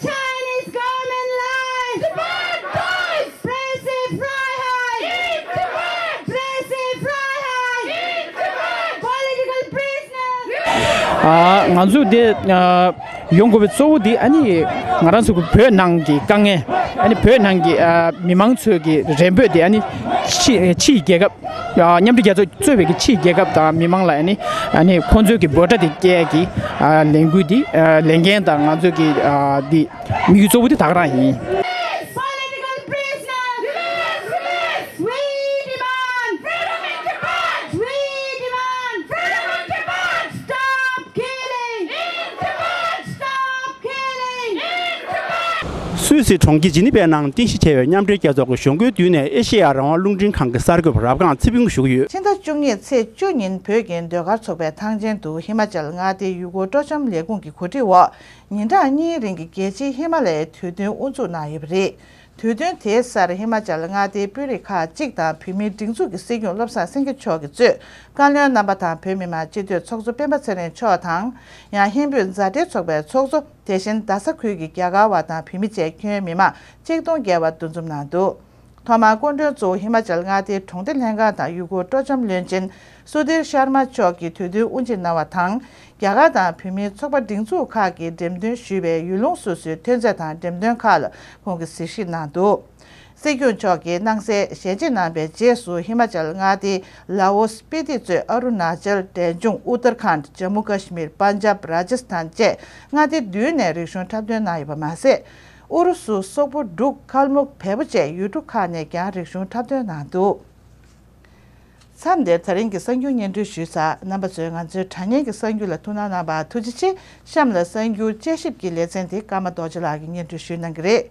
Chinese government lies! Tibet dies! Presse Freiheit! In Tibet! Presse Freiheit! In Tibet! Political prisoners! ཨ། ང་ཚོ་འདི་ཨ་ཡོང་དགོས་པའི་གཙོ་བོ་འདི་ཨ་ནི་ང་རང་ཚོ་གི་བོད་ནང་གི་དཀའ་ངལ། ཨ་ནི་བོད་ནང་གི་ཨ་མི་མང་ཚོའི་གི་རེ་འབོད་འདི་ཨ་ནི་ཕྱི་ཕྱིའི་རྒྱལ་ཁབ། ཨ། མཉམ་འབྲེལ་རྒྱལ་ཚོགས་གཙོས་པའི་གི་ཕྱིའི་རྒྱལ་ཁབ་དང་མི་མང་ལ་ཨ་ནི་ཨ་ནི་ཁོང་ཚོའི་གི་འབོད་སྒྲ་དེ་སྐྱེལ་གི་ཨ་ལས་འགུལ་འདི་ཨ་ལས་འགན་དང་ང་ཚོའི་གི་ཨ་འདི་དམིགས་ཡུལ་གཙོ་བོ་དེ་ད་ག་རང་ཡིན། Political prisoners! Release! We demand freedom in Tibet! We demand freedom in Tibet! Stop killing! In Tibet! Stop killing! In Tibet! སུད་སི་གྲོང་ཁྱེར་ཇི་ནི་ཝའི་ནང་རྟེན་གཞི་བྱས་པའི་མཉམ་འབྲེལ་རྒྱལ་ཚོགས་ཀྱི་གཞུང་སྒོའི་མདུན་ནས་ཨེ་ཤེ་ཡ་རང་དབང་རླུང་འཕྲིན་ཁང་གི་གསར་འགོད་པ་རབ་སྒང་ཚེ་ཕུན་ཞུ་གི་ཡོད། ཕྱི་ཟླ་བཅུ་གཉིས་ཚེས་བཅུ་ཉིན་བོད་ཀྱི་ཟློས་གར་ཚོགས་པའི་ཐང་ཆེན་དུ་ཧི་མ་ཅལ་མངའ་སྡེའི་ཡུལ་སྐོར་སྤྲོ་འཆམ་ལས་ཁུངས་ཀྱི་གོ་སྒྲིག་འོག་ཉིན་གྲངས་གཉིས་རིང་གི་རྒྱལ་སྤྱིའི་ཧི་མ་ལ་ཡའི་དུས་སྟོན་དབུ་འཛུགས་གནང་ཡོད་པ་རེད། དུས་སྟོན་དེའི་སར་ཧི་མ་ཅལ་མངའ་སྡེའི་དཔོན་རིགས་ཁག་ཅིག་དང་བོད་མིའི་སྒྲིག་འཛུགས་ཀྱི་སྲིད་སྐྱོང་བློ་བཟང་སེང་གེ་མཆོག་གིས་གཙོས་བཀའ་བློན་རྣམ་པ་དང་བོད་མི་མང་སྤྱི་འཐུས་ཚོགས་གཙོ་སྤེན་པ་ཚེ་རིང་མཆོག་དང་། ཡང་ཧིན་བོད་མཛའ་འབྲེལ་ཚོགས་པའི་ཚོགས་གཙོ། དེ་བཞིན་རྡ་ས་ཁུལ་གྱི་རྒྱ་གར་བ་དང་བོད་མི་བཅས་ཁྱོན་མི་མང་ཆིག་སྟོང་བརྒལ་བ་འདུ་འཛོམས་གནང་འདུག་ཐོག་མར་སྐུ་མགྲོན་གཙོ་བོ་ཧི་མ་ཅལ་མངའ་སྡེའི་གྲོང་སྡེ་ལྷན་ཁང་དང་ཡུལ་སྐོར་སྤྲོ་འཆམ་བློན་ཆེན་སུ་དིར་ཤར་མ་མཆོག་གིས་དུས་སྟོན་དབུ་འབྱེད་གནང་བ་དང་། རྒྱ་གར་དང་བོད་མིའི་ཚོགས་པ་སྒྲིག་འཛུགས་ཁག་གིས་འགྲེམས་སྟོན་ཞུས་པའི་ཡུལ་ལུང་སོ་སོའི་ཐོན་རྫས་དང་འགྲེམས་སྟོན་ཁག་ལ་ཁོང་གིས་གཟིགས་ཞིབ་གནང་འདུག། སྲིད་སྐྱོང་མཆོག་གིས་སྣང་གསལ་ཞལ་འབྱེད་གནང་བའི་རྗེས་སུ་ཧི་མ་ཅལ་མངའ་སྡེའི་ལའོ་སི་སྤི་ཏི་གཙོས་ཨ་རུ་ན་ཅལ། འབྲས་ལྗོངས་ཨུ་ཏར་ཁཱན། ཇམ་མུ་ཀ་ཤི་མིར། པན་ཇབ། ར་ཇ་སི་ཐན་བཅས་མངའ་སྡེ་བདུན་ནས་རིག་གཞུང་འཁྲབ་སྟོན་གནང་ཡོད་པ་མ་ཟད། ཨུ་རུ་སུ། སོག་པོ། འབྲུག། ཁལ་མུག། བལ་པོ་བཅས་ཡུལ་གྲུ་ཁག་ནས་ཀྱང་རིག་གཞུང་འཁྲབ་སྟོན་གནང་འདུག། མཚམས་འདིར་ད་རིང་གི་གསར་འགྱུར་སྙན་སྒྲོན་ཞུས་ཚར། རྣམ་པ་ཚོས་ང་ཚོའི་དྲ་བརྙན་གྱི་གསར་འགྱུར་ལ་ཐུགས་སྣང་གནང་བར་ཐུགས་རྗེ་ཆེ། གཤམ་ལ་གསར་འགྱུར་དཔྱད་ཞིབ་ཀྱི་ལེ་ཚན་དེ་ཀརྨ་རྡོ་རྗེ་ལགས་ཀྱིས་སྙན་སྒྲོན་ཞུ་གནང་གི་རེད།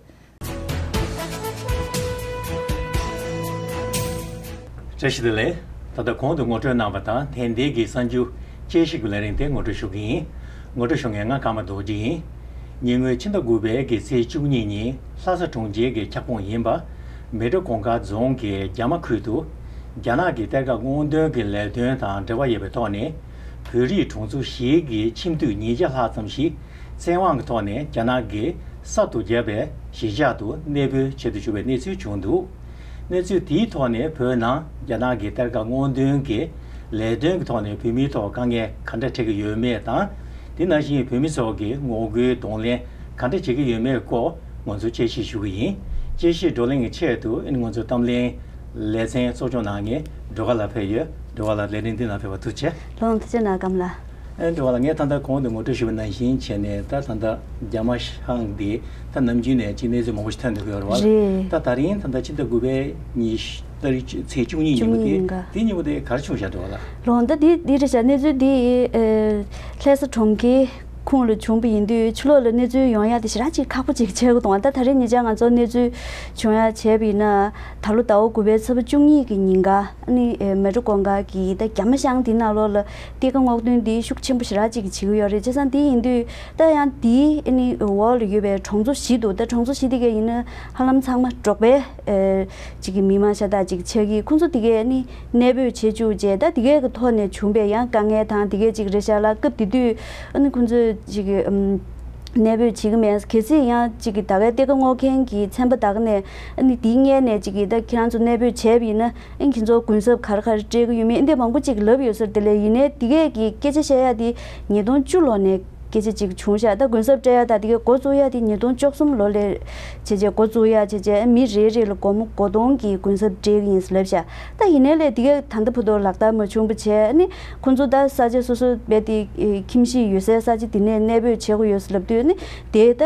བཀྲ་ཤིས་བདེ་ལེགས། ད་ལྟ་གོང་དུ་ངོ་སྤྲོད་གནང་བ་དང་། ཐེངས་འདིའི་གི་གསར་འགྱུར་དཔྱད་ཞིབ་ཀྱི་ལས་རིམ་དེ་ངོ་སྤྲོད་ཞུ་གི་ཡིན། ངོ་སྤྲོད་ཞུ་མཁན་ང་ཀརྨ་རྡོ་རྗེ་ཡིན། ཉེ་སྔོན་ཕྱི་ཟླ་དགུ་པའི་གི་ཚེས་བཅུ་གཉིས་ཉིན་ལྷ་ས་གྲོང་ཁྱེར་གྱི་ཁྱབ་ཁོངས་ཡིན་པ། མལ་གྲོ་གུང་དཀར་རྫོང་གི་རྒྱ་མ་ཁུལ་དུ། རྒྱ་ནག་གི་གཏེར་ཁ་སྔོག་འདོན་གྱི་ལས་དོན་དང་འབྲེལ་བ་ཡོད་པའི་ཐོག་ནས། བོད་རིགས་གྲོང་ཚོ་བཞི་གི་ཁྱིམ་དུད་ཉིས་བརྒྱ་ལྷག་ཙམ་ཞིག་བཙན་དབང་གི་ཐོག་ནས་རྒྱ་ནག་གི་གསར་དུ་བརྒྱབ་པའི་གཞིས་ཆགས་དུ་གནས་སྤོས་བྱེད་དུ་བཅུག་པའི་གནས་ཚུལ་བྱུང་འདུག། གནས་ཚུལ་དེའི་ཐོག་ནས་བོད་ནང་རྒྱ་ནག་གི་གཏེར་ཁ་སྔོག་འདོན་གྱི་ལས་དོན་གྱི་ཐོག་ནས་བོད་མིའི་ཐོག་དཀའ་ངལ་ག་འདྲ་འཕྲད་ཀྱི་ཡོད་མེད་དང་། དེ་ནང་བཞིན་བོད་མི་ཚོ་གིས་ངོ་རྒོལ་གདོང་ལེན་ག་འདྲ་བྱེད་ཀྱི་ཡོད་མེད་སྐོར་ང་ཚོས་དཔྱད་ཞིབ་ཞུ་གི་ཡིན། དཔྱད་ཞིབ་བགྲོ་གླེང་གི་ཆེད་དུ་ང་ཚོའི་གཏམ་གླེང་ལེ་ཚན་གཙོ་སྐྱོང་གནང་མཁན་སྒྲོལ་དཀར་ལགས་ཕེབས་ཡོད། སྒྲོལ་དཀར་ལགས་ལས་རིམ་འདི་ནང་ཕེབས་པར་ཐུགས་རྗེ་ཆེ། ལགས་འོང་། ཐུགས་རྗེ་གནང་ཀརྨ་ལགས། ཨེ་སྒྲོལ་དཀར་ལགས། ངས་ད་ལྟ་གོང་དུ་ངོ་སྤྲོད་ཞུས་པ་ནང་བཞིན་བྱས་ནས། ད་ད་ལྟ་རྒྱ་མ་ཤང་འདི་ད་ནམ་རྒྱུན་ནས་ཅིག་གནས་ཚུལ་མང་པོ་ཞིག་ཐོན་བསྡད་ཀྱི་ཡོད་རེད་བ། རེད། ད་ད་རིང་ད་ལྟ་ཕྱི་ཟླ་དགུ་པའི་ཉི་ཤུ་ཏ་རིག་ཚེས་བཅུ་གཉིས་ཉིན་མོ་དེ། བཅུ་གཉིས་ཉིན་ག་དེ་ཉིན་མོ་དེ་ག་རེ་བྱུང་བཞག་འགྲོ་བ་ལ། ལགས་འོང་། ད་འདི་འདི་རེད་ཤག། གནས་ཚུལ་འདི་ཨེ་ལྷ་ས་གྲོང་ཁྱེར་ཁོངས་ལ་བྱུང་བ་ཡིན་དུས། ཕྱི་ལོགས་ལ་གནས་ཚུལ་ཡོང་ཡ་དེ་ཞེ་དྲག་ཅིག་ཁག་པོ་ཅིག་ཆགས་ཀྱི་འདུག། ད་ད་རེས་ཉེ་ཆར་ང་ཚོ་གནས་ཚུལ་བྱུང་ཡ་བྱས་པ་ཡིན་ན། ད་ལོ་ཟླ་བ་དགུ་པའི་ཚེས་པ་བཅུ་གཉིས་ཀྱི་ཉིན་ཀ་ཨ་ནི་ཨེ་མལ་གྲོ་གུང་དཀར་གྱི་ད་རྒྱ་མ་ཤང་དེ་ནང་ལོགས་ལ་གཏེར་ཁ་སྔོག་འདོན་འདི་ཤུགས་ཆེན་པོ་ཞེ་དྲག་ཅིག་བྱེད་ཀྱི་ཡོད་རེད། བྱས་ཙང་དེ་ཡིན་དུས་ད་ཡང་དེའི་ཨ་ནི་འོག་ལ་ཡོད་པའི་གྲོང་ཚོ་བཞི་འདུག། ད་གྲོང་ཚོ་བཞི་དེ་ག་ཡིན་ན་ཧ་ལམ་ཚང་མ་འབྲོག་པའི་ཨེ་ཅིག་གི་མི་མང་ཤ་སྟག་ཅིག་ཆགས་ཀྱི། ཁོང་ཚོ་དེ་གས་ནི་གནས་སྤོས་བྱེད་བཅུག་བྱས། ད་དེ་གས་ཀྱི་ཐོག་ནས་བྱུང་བའི་ཡང་དཀའ་ངལ་དང་དེ་གས་ཅིག་རེད་ཤག་ལ། སྐབས་དེ་དུས་ཨ་ནི་ཁོང་ཚོས་ཅིག་གི་ཨམ་གནས་སྤོས་བྱེད་ཀྱི་མེད། གལ་སྲིད་ཡང་ཅིག་གི་ད་གའི་གཏེར་ཁ་སྔོག་མཁན་གྱི་ཚན་པ་དག་ནས་ཨ་ནི་དེའི་སྔོན་ནས་ཅིག་གི་ད་ཁྱེད་རང་ཚོ་གནས་སྤོས་བྱས་པ་ཡིན་ན་ཨ་ནི་ཁྱེད་ཚོ་གུན་གསབ་ག་རེ་ག་རེ་སྤྲད་ཀྱི་ཡོད་མེད་འདི་མང་པོ་ཅིག་ལབ་ཡོད་ས་རེད། དེ་ལས་ཡིན་ནའི་དེ་གས་ཀྱི་སྐད་ཆ་བཤད་ཡ་དེ་ཉིས་སྟོང་བཅུ་ལོ་ནས་སྐད་ཆ་ཅིག་བྱུང་ཤག། ད་གུན་གསབ་སྤྲད་ཡ་ད་དེ་གའི་འགོ་བཙུགས་ཡ་དེ་ཉིས་སྟོང་བཅུ་གསུམ་ལོ་ལས་བྱས་བྱས་འགོ་བཙུགས་ཡ་བྱས་བྱས་མི་རེ་རེ་ལ་སྒོར་མོ་སྒོར་སྟོང་གི་གུན་གསབ་སྤྲད་ཀྱི་ཡིན་ཟེར་ལབ་ཤག། ད་ཡིན་ནའི་ལས་དེ་གའི་ད་ལྟ་བར་དུ་ལག་བསྟར་མ་བྱུང་བ་བྱས། ཨ་ནི་ཁོང་ཚོ་ད་ས་ཆ་སོ་སོ་རྦད་དེ་ཁྱིམ་གཞིས་ཡོད་སའི་ས་ཆ་དེ་ནས་གནས་སྤོས་བྱེད་དགོས་ཡོད་ཟེར་ལབ་དུས་ཨ་ནི་དེ་ད་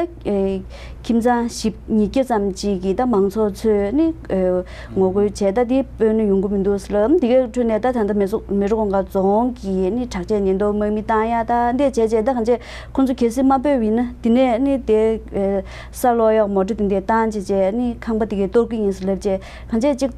ཁྱིམ་ཚང་བཞི་ཉིས་བརྒྱ་ཙམ་ཅིག་གིས་ད་མང་ཚོགས་ཚོས་ཨ་ནི་ངོ་རྒོལ་བྱས། ད་དེ་སྤོས་ན་ཡོང་གི་མི་འདུག་ཟེར་ལབ། དེ་གའི་ཁྲོད་ནས་ད་ད་ལྟ་མལ་གྲོ་མལ་གྲོ་གུང་དཀར་རྫོང་གི་ནི་དྲག་ཆས་ཉེན་རྟོག་དམག་མི་བཏང་ཡ་ད་འདི་བྱས་བྱས། ད་གང་བྱས་ཁོང་ཚོ་གལ་སྲིད་མ་སྤོས་པ་ཡིན་ན་དེ་ནས་ནི་དེ་ས་སློག་ཡག་མོ་ཊ་དེ་འདྲས་བཏང་བྱས་བྱས་ནི་ཁང་པ་དེ་གའི་གཏོར་གི་ཡིན་ཟེར་ལབ་བྱས། གང་བྱས་ཅིག་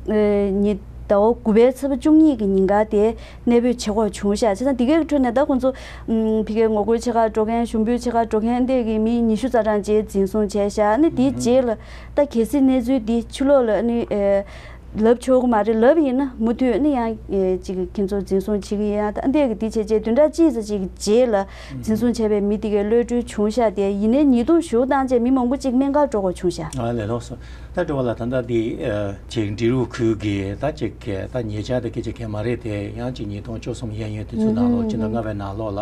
ཉི་ཟླ་བ་དགུ་པའི་ཚེས་པ་བཅུ་གཉིས་ཀྱི་ཉིན་ཀ་དེ་གནས་སྤོས་བྱེད་དགོས་བྱུང་ཤག། བྱས་ཙང་དེ་གའི་ཁྲོད་ནས་ད་ཁོང་ཚོ་ཕ་གིའི་ངོ་རྒོལ་བྱེད་ག་འགྲོ་མཁན། ཞུ་འབོད་བྱེད་ག་འགྲོ་མཁན་འདི་གི་མི་ཉི་ཤུ་རྩ་གྲངས་ཅིག་འཛིན་བཟུང་བྱས་ཤག། ནི་དེའི་རྗེས་ལ་ད་གལ་སྲིད་གནས་ཚུལ་འདི་ཕྱི་ལོགས་ལ་ནི་ལབ་ཆོག་གི་མ་རེད། ལབ་ཡིན་ན་མུ་མཐུད་ནི་ཡང་ཅིག་ཁྱེད་ཚོ་འཛིན་བཟུང་བྱེད་ཀྱི་ཡིན། ད་འདི་གི་དེ་བྱས་རྗེས་བདུན་ཕྲག་གཅིག་ཙམ་ཅིག་རྗེས་ལ་འཛིན་བཟུང་བྱས་པའི་མི་དེ་གའི་གློད་གྲོལ་བྱུང་ཤག། དེ་ཡིན་ནའི་ཉེས་རྡུང་ཞུགས་བཏང་རྗེས་མི་མང་པོ་ཅིག་སྨན་ཁང་འགྲོ་དགོས་བྱུང་ཤག། ཨ་ལས། ལགས་སོ། ད་འགྲོ་བ་ལ་ད་ལྟ་འདི་ཅིག་འབྲི་རུ་ཁུལ་གྱི་ད་ཅིག་གི་ད་ཉེ་ཆར་དེ་སྐད་ཆ་གང་མ་རེད་དེ། ཡང་ཅིག་ཉིས་སྟོང་བཅུ་གསུམ་གཡས་གཡོན་དུས་ཚོད་ནང་ལོགས། ཕྱི་ཟླ་ལྔ་པའི་ནང་ལོགས་ལ་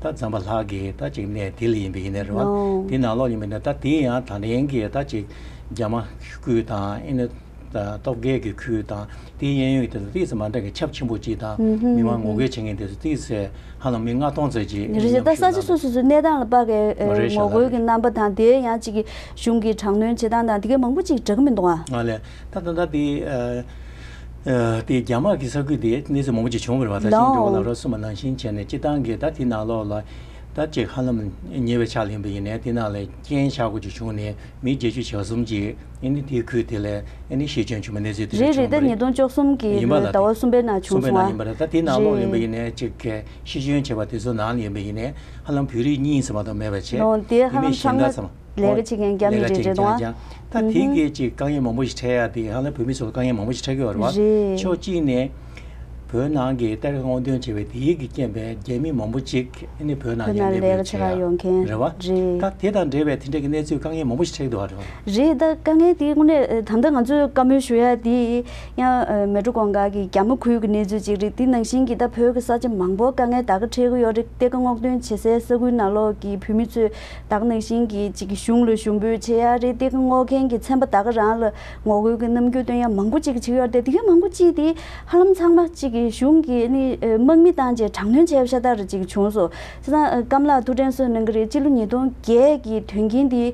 ད་ཛམ་བྷ་ལ་གི་ད་ཅིག་གནས་དེ་ལ་ཡིན་པ་ཡིན་ནའི་རེད་བ། དེ་ནང་ལོགས་ཡིན་པ་ཡིན་ན་ད་དེ་ཡང་ད་ལན་གྱི་ད་ཅིག་རྒྱ་མ་ཁུལ་དང་ཨེ་ནི་ད་སྟོབས་རྒྱལ་གྱི་ཁུལ་དང་དེའི་གཡས་གཡོན་གྱི་དེ་ཚོ་ཏོག་ཙམ་མ་འདྲ་གི་ཁྱབ་ཆེན་པོ་ཅིག་དང་། མི་མང་ངོ་རྒོལ་བྱེད་མཁན་དེ་ཚོ་ཏོག་ཙམ་ཧ་ལམ་མི་ལྔ་སྟོང་ཙམ་ཅིག་རེད་ཤག། ད་ས་ཆ་སོ་སོ་སོའི་གནས་སྟངས་ལ་དཔག་གི་ངོ་རྒོལ་གྱི་རྣམ་པ་དང་། དེ་ཡང་ཅིག་གི་གཞུང་གི་དྲག་གནོན་བྱེད་སྟངས་དང་དེ་གའི་མང་པོ་ཅིག་འདྲ་གི་མི་འདུག་ཨ། ཨ་ལས། ད་ད་ལྟ་དེ་ཨ་ཨ་དེ་རྒྱ་དམག་གི་ས་ཁུལ་དེ་གནས་ཚུལ་མང་པོ་ཅིག་བྱུང་བ་རེད་བ། ད་ཅིག་འགྲོ་བ་ལ་རོགས་གསུངས་པ་ནང་བཞིན་བྱས་ནས་སྤྱིར་བཏང་གི་ད་དེ་ནང་ལོགས་ལ་ད་ཅིག་ཧ་ལམ་ཉེ་བའི་ཆར་ལ་ཡིན་པ་ཡིན་ནའི་དེ་ནང་ལ་རྐྱེན་ཆག་སྒོ་ཅིག་བྱུང་ནས་མི་བརྒྱད་ཅུ་གྱ་གསུམ་ཅིག་ཨེ་ནི་དེའི་ཁུལ་དེ་ལ་ཨེ་ནི་ཤི་སྐྱོན་བྱུང་བའི་གནས་ཚུལ་དེ་རེད། རེད་རེད། ད་ཉིས་སྟོང་བཅུ་གསུམ་གྱི་ཡིན་པ་ལ་ཟླ་བ་གསུམ་པའི་ནང་བྱུང་སོང་བ། གསུམ་པའི་ནང་ཡིན་པ་རེད། ད་དེ་ནང་ལོགས་ཡིན་པ་ཡིན་ནའི་ཅིག་གི་ཤི་སྐྱོན་བྱས་པ་དེ་ཚོ་ནང་ལ་ཡིན་པ་ཡིན་ནའི་ཧ་ལམ་བོད་རིགས་གཉིས་ཙམ་མ་གཏོགས་མེད་པ་བྱས། ལོ་དེ་ཧ་ལམ་ཚང་མ་ལས་ཀ་བྱེད་མཁན་རྒྱ་མི་རེད་རེད་དོ། ད་དེ་གའི་ཅིག་དཀའ་ངལ་མང་པོ་ཞིག་འཕྲད་ཡ་དེ་ཧ་ལམ་བོད་མི་ཚོ་དཀའ་ངལ་མང་པོ་ཞིག་འཕྲད་ཀྱི་ཡོད་རེད་བ། རེད། ཕྱོགས་གཅིག་ནས་ བོད་ནང་གི་གཏེར་ཁ་སྔོག་འདོན་བྱས་པའི་དེའི་གི་རྐྱེན་པས་རྒྱ་མི་མང་པོ་ཅིག་ཨ་ནི་བོད་ནང་ཡར་ལེན་པའི་ཆེད་ཡ་ཡོང་མཁན་རེད་བ། རེད། ད་དེ་དང་འབྲེལ་བའི་དེ་འདྲ་གི་གནས་ཚུལ་དཀའ་ངལ་མང་པོ་ཞིག་འཕྲད་ཀྱི་འདུག་བ། རེད། རེད། ད་དཀའ་ངལ་དེ་དངོས་གནས་ད་ལྟ་ང་ཚོས་བཀའ་མོལ་ཞུ་ཡ་དེ་ཡང་མལ་གྲོ་གུང་དཀར་གི་རྒྱ་མོ་ཁུལ་གྱི་གནས་ཚུལ་ཅིག་རེད། དེ་ནང་བཞིན་གྱི་ད་བོད་ཀྱི་ས་ཆ་མང་པོ་དཀའ་ངལ་ད་ག་འཕྲད་ཀྱི་ཡོད་རེད། གཏེར་ཁ་སྔོག་འདོན་བྱེད་སའི་ས་ཁུལ་ནང་ལོགས་ཀྱི་བོད་མི་ཚོས་ད་ག་ནང་བཞིན་གྱི་ཅིག་གི་གཞུང་ལ་ཞུ་འབོད་བྱེད་ཡ་རེད། གཏེར་ཁ་སྔོག་མཁན་གྱི་ཚན་པ་ད་ག་རང་ལ་ངོ་རྒོལ་གྱི་རྣམ་འགྱུར་སྟོན་ཡ་མང་པོ་ཅིག་བྱེད་ཀྱི་ཡོད་རེད། དེ་གའི་མང་པོ་ཅིག་དེ་ཧ་ལམ་ཚང་མ་ཅིག་གི་གཞུང་གི་ནི་དམག་མི་བཏང་རྗེས་དྲག་གནོན་བྱས་པ་ཤ་སྟག་རེ་ཅིག་བྱུང་སོང་། བྱས་ཙང་ཀམ་ལགས་ཐུགས་དྲན་གསོ་གནང་གི་རེད། སྤྱི་ལོ་ཉིས་སྟོང་བརྒྱད་ཀྱི་དོན་རྐྱེན་དེ་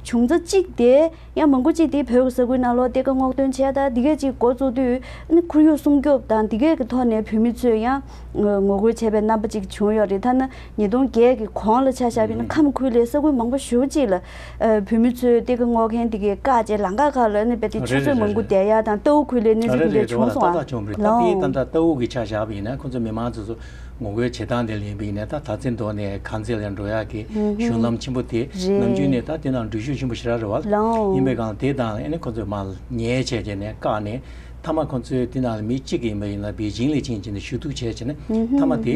བྱུང་ཚར་གཅིག་དེ་ཡང་མང་པོ་ཅིག་དེ་བོད་ཀྱི་ས་ཁུལ་ནང་ལོགས་གཏེར་ཁ་སྔོག་འདོན་བྱས། ད་འདི་གས་ཅིག་འགོ་བཙུགས་དུས་ནི་ཁོར་ཡུག་སྲུང་སྐྱོབ་དང་འདི་གས་ཀྱི་ཐོག་ནས་བོད་མི་ཚོས་ཡང་ངོ་རྒོལ་བྱས་པའི་རྣམ་པ་ཅིག་བྱུང་ཡོད་རེད། ཐ་ན་ཉིས་སྟོང་བརྒྱད་ཀྱི་གོང་ལ་ཆ་བཞག་པ་ཡིན་ན་ཁམས་ཁུལ་ལ་ས་ཁུལ་མང་པོ་ཞེ་པོ་ཅིག་ལ་བོད་མི་ཚོས་གཏེར་ཁ་སྔོག་མཁན་འདི་གས་བཀག་བྱས་ལམ་ཁ་ཁག་ལ་ནི་རྦད་དེ་ཆུ་ཚོད་མང་པོ་བསྡད་ཡ་དང་། རྟའུ་ཁུལ་ལ་གནས་ཚུལ་འདི་འདྲ་བྱུང་སོང་ཨ། ད་ལྟ་ད་ལྟ་རྟའུ་གི་ཆ་བཞག་པ་ཡིན་ན་ཁོང་ཚོ་མི་མང་ཚོ་ཚོ་ངོ་རྒོལ་བྱེད་སྟངས་དེ་ལ་ཡིན་པ་ཡིན་ན། ད་དར་རྩེ་མདོ་ནས་དཀར་མཛེས་ལ་འགྲོ་ཡག་གི་གཞུང་ལམ་ཆེན་པོ་དེ་ནམ་རྒྱུན་ནས་ད་དེ་ནང་འགྲུལ་བཞུད་ཆེན་པོ་ཞེ་དྲག་རེད་བ། ཡིན་པའི་སྒང་དེ་དང་ཨ་ནི་ཁོང་ཚོས་མར་ཉེས་བྱས་བྱས་ནས་བཀག་ནས། མཐའ་མ་ཁོང་ཚོས་དེ་ནང་ལ་མི་གཅིག་ཡིན་པ་ཡིན་ན་པེ་ཅིང་ལ་ཕྱིན་བྱས་ནས་ཞུ་གཏུག་བྱས་བྱས་ནས་མཐའ་མ་དེ་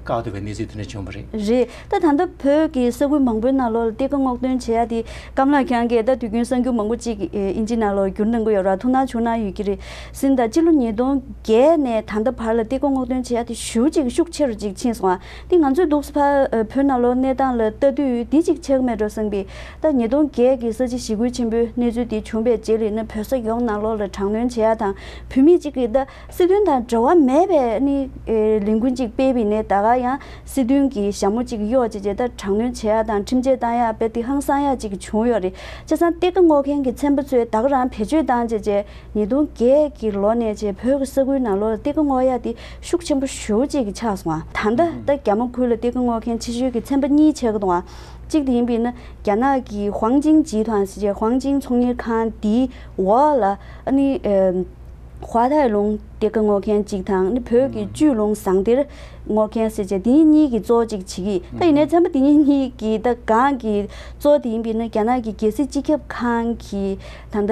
བཀག་ཐུབ་པའི་གནས་ཚུལ་དེ་འདྲ་བྱུང་བ་རེད། རེད། ད་ད་ལྟ་བོད་ཀྱི་ས་ཁུལ་མང་པོའི་ནང་ལོགས་ལ་གཏེར་ཁ་སྔོག་འདོན་བྱེད་ཡ་དེ་ཀམ་ལགས་ཁྱེད་རང་གིས་ད་དུས་རྒྱུན་གསར་འགྱུར་མང་པོ་ཅིག་ཨིན་ཇི་ནང་ལོགས་བསྒྱུར་གནང་གི་ཡོད་ར། ཐུགས་སྣང་བྱུང་གནང་ཡོད་ཀྱི་རེད། ཟིན་ད་སྤྱི་ལོ་ཉིས་སྟོང་བརྒྱད་ནས་ད་ལྟ་བར་ལ་གཏེར་ཁ་སྔོག་འདོན་བྱེད་ཡ་དེ་ཞེ་པོ་ཅིག་ཤུགས་ཆེ་རུ་ཅིག་ཕྱིན་སོང་ཨ། དེ་ང་ཚོས་འདུག་སེ་ཕར་བོད་ནང་ལོགས་གནས་སྟངས་ལ་ལྟ་དུས་དེ་ཅིག་ཆགས་མེད་འགྲོ་བསམ་པའི། ད་ཉིས་སྟོང་བརྒྱད་ཀྱི་ས་བྱི་ཞི་རྒོལ་ཆེན་པོའི་གནས་ཚུལ་དེ་བྱུང་བའི་རྗེས་ལ་ནི་བོད་ས་ཡོངས་ནང་ལོགས་ལ་དྲག་གནོན་བྱེད་ཡ་དང་། བོད་མི་གཅིག་གིས་ད་སྲིད་དོན་དང་འབྲེལ་བ་མེད་པའི་ནི་ལས་འགུལ་ཅིག་སྤེལ་བ་ཡིན་ནའི་ད་ག་ཡང་སྲིད་དོན་གྱི་ཞྭ་མོ་ཅིག་གཡོགས་བྱས་བྱས་ད་དྲག་གནོན་བྱེད་ཡ་དང་ཁྲིམས་ཆད་བཏང་ཡ་རྦད་དེ་ཧང་སང་ཡ་ཅིག་བྱུང་ཡོད་རེད། བྱས་ཙང་གཏེར་ཁ་སྔོག་མཁན་གྱི་ཚན་པ་ཚོས་ད་ག་རང་བེད་སྤྱོད་བཏང་བྱས་བྱས། ཉིས་སྟོང་བརྒྱད་ཀྱི་ལོ་ནས་བྱས་བོད་ཀྱི་ས་ཁུལ་ནང་ལོགས་ལ་གཏེར་ཁ་སྔོག་ཡ་དེ་ཤུགས་ཆེན་པོ་ཞེ་པོ་ཅིག་གི་ཆགས་སོང་ཨ། ད་ལྟ་ད་རྒྱ་མོ་ཁུལ་ལ་གཏེར་ཁ་སྔོག་མཁན་ཆེ་ཤོས་ཀྱི་ཚན་པ་གཉིས་ཆགས་ཀྱི་འདུག་ཨ། གཅིག་དེ་ཡིན་པ་ཡིན་ན་རྒྱ་ནག་གི་ཧུའང་ཅིང་ཇི་ཐང་ཟེར་བྱས། ཧུའང་ཅིང་ཚོང་གཉེར་ཁང་དེའི་འོག་ལ་ཨ་ནི་ཧྭ་ཐའི་ལུང་གཏེར་ཁ་སྔོག་མཁན་གཅིག་དང་ནི་བོད་ཀྱི་ཅུས་ལུང་ཟངས་གཏེར་སྔོག་མཁན་ཟེར་བྱས་དེ་གཉིས་ཀྱིས་གཙོ་བོ་གཅིག་བྱེད་ཀྱི། ད་ཡིན་ནའི་ཚན་པ་དེ་གཉིས་གཉིས་ཀྱི་ད་སྒང་གི་གཙོ་བོ་དེ་ཡིན་པ་ཡིན་ན་རྒྱ་ནག་གི་རྒྱལ་སྲིད་སྤྱི་ཁྱབ་ཁང་གི་ད་ལྟ་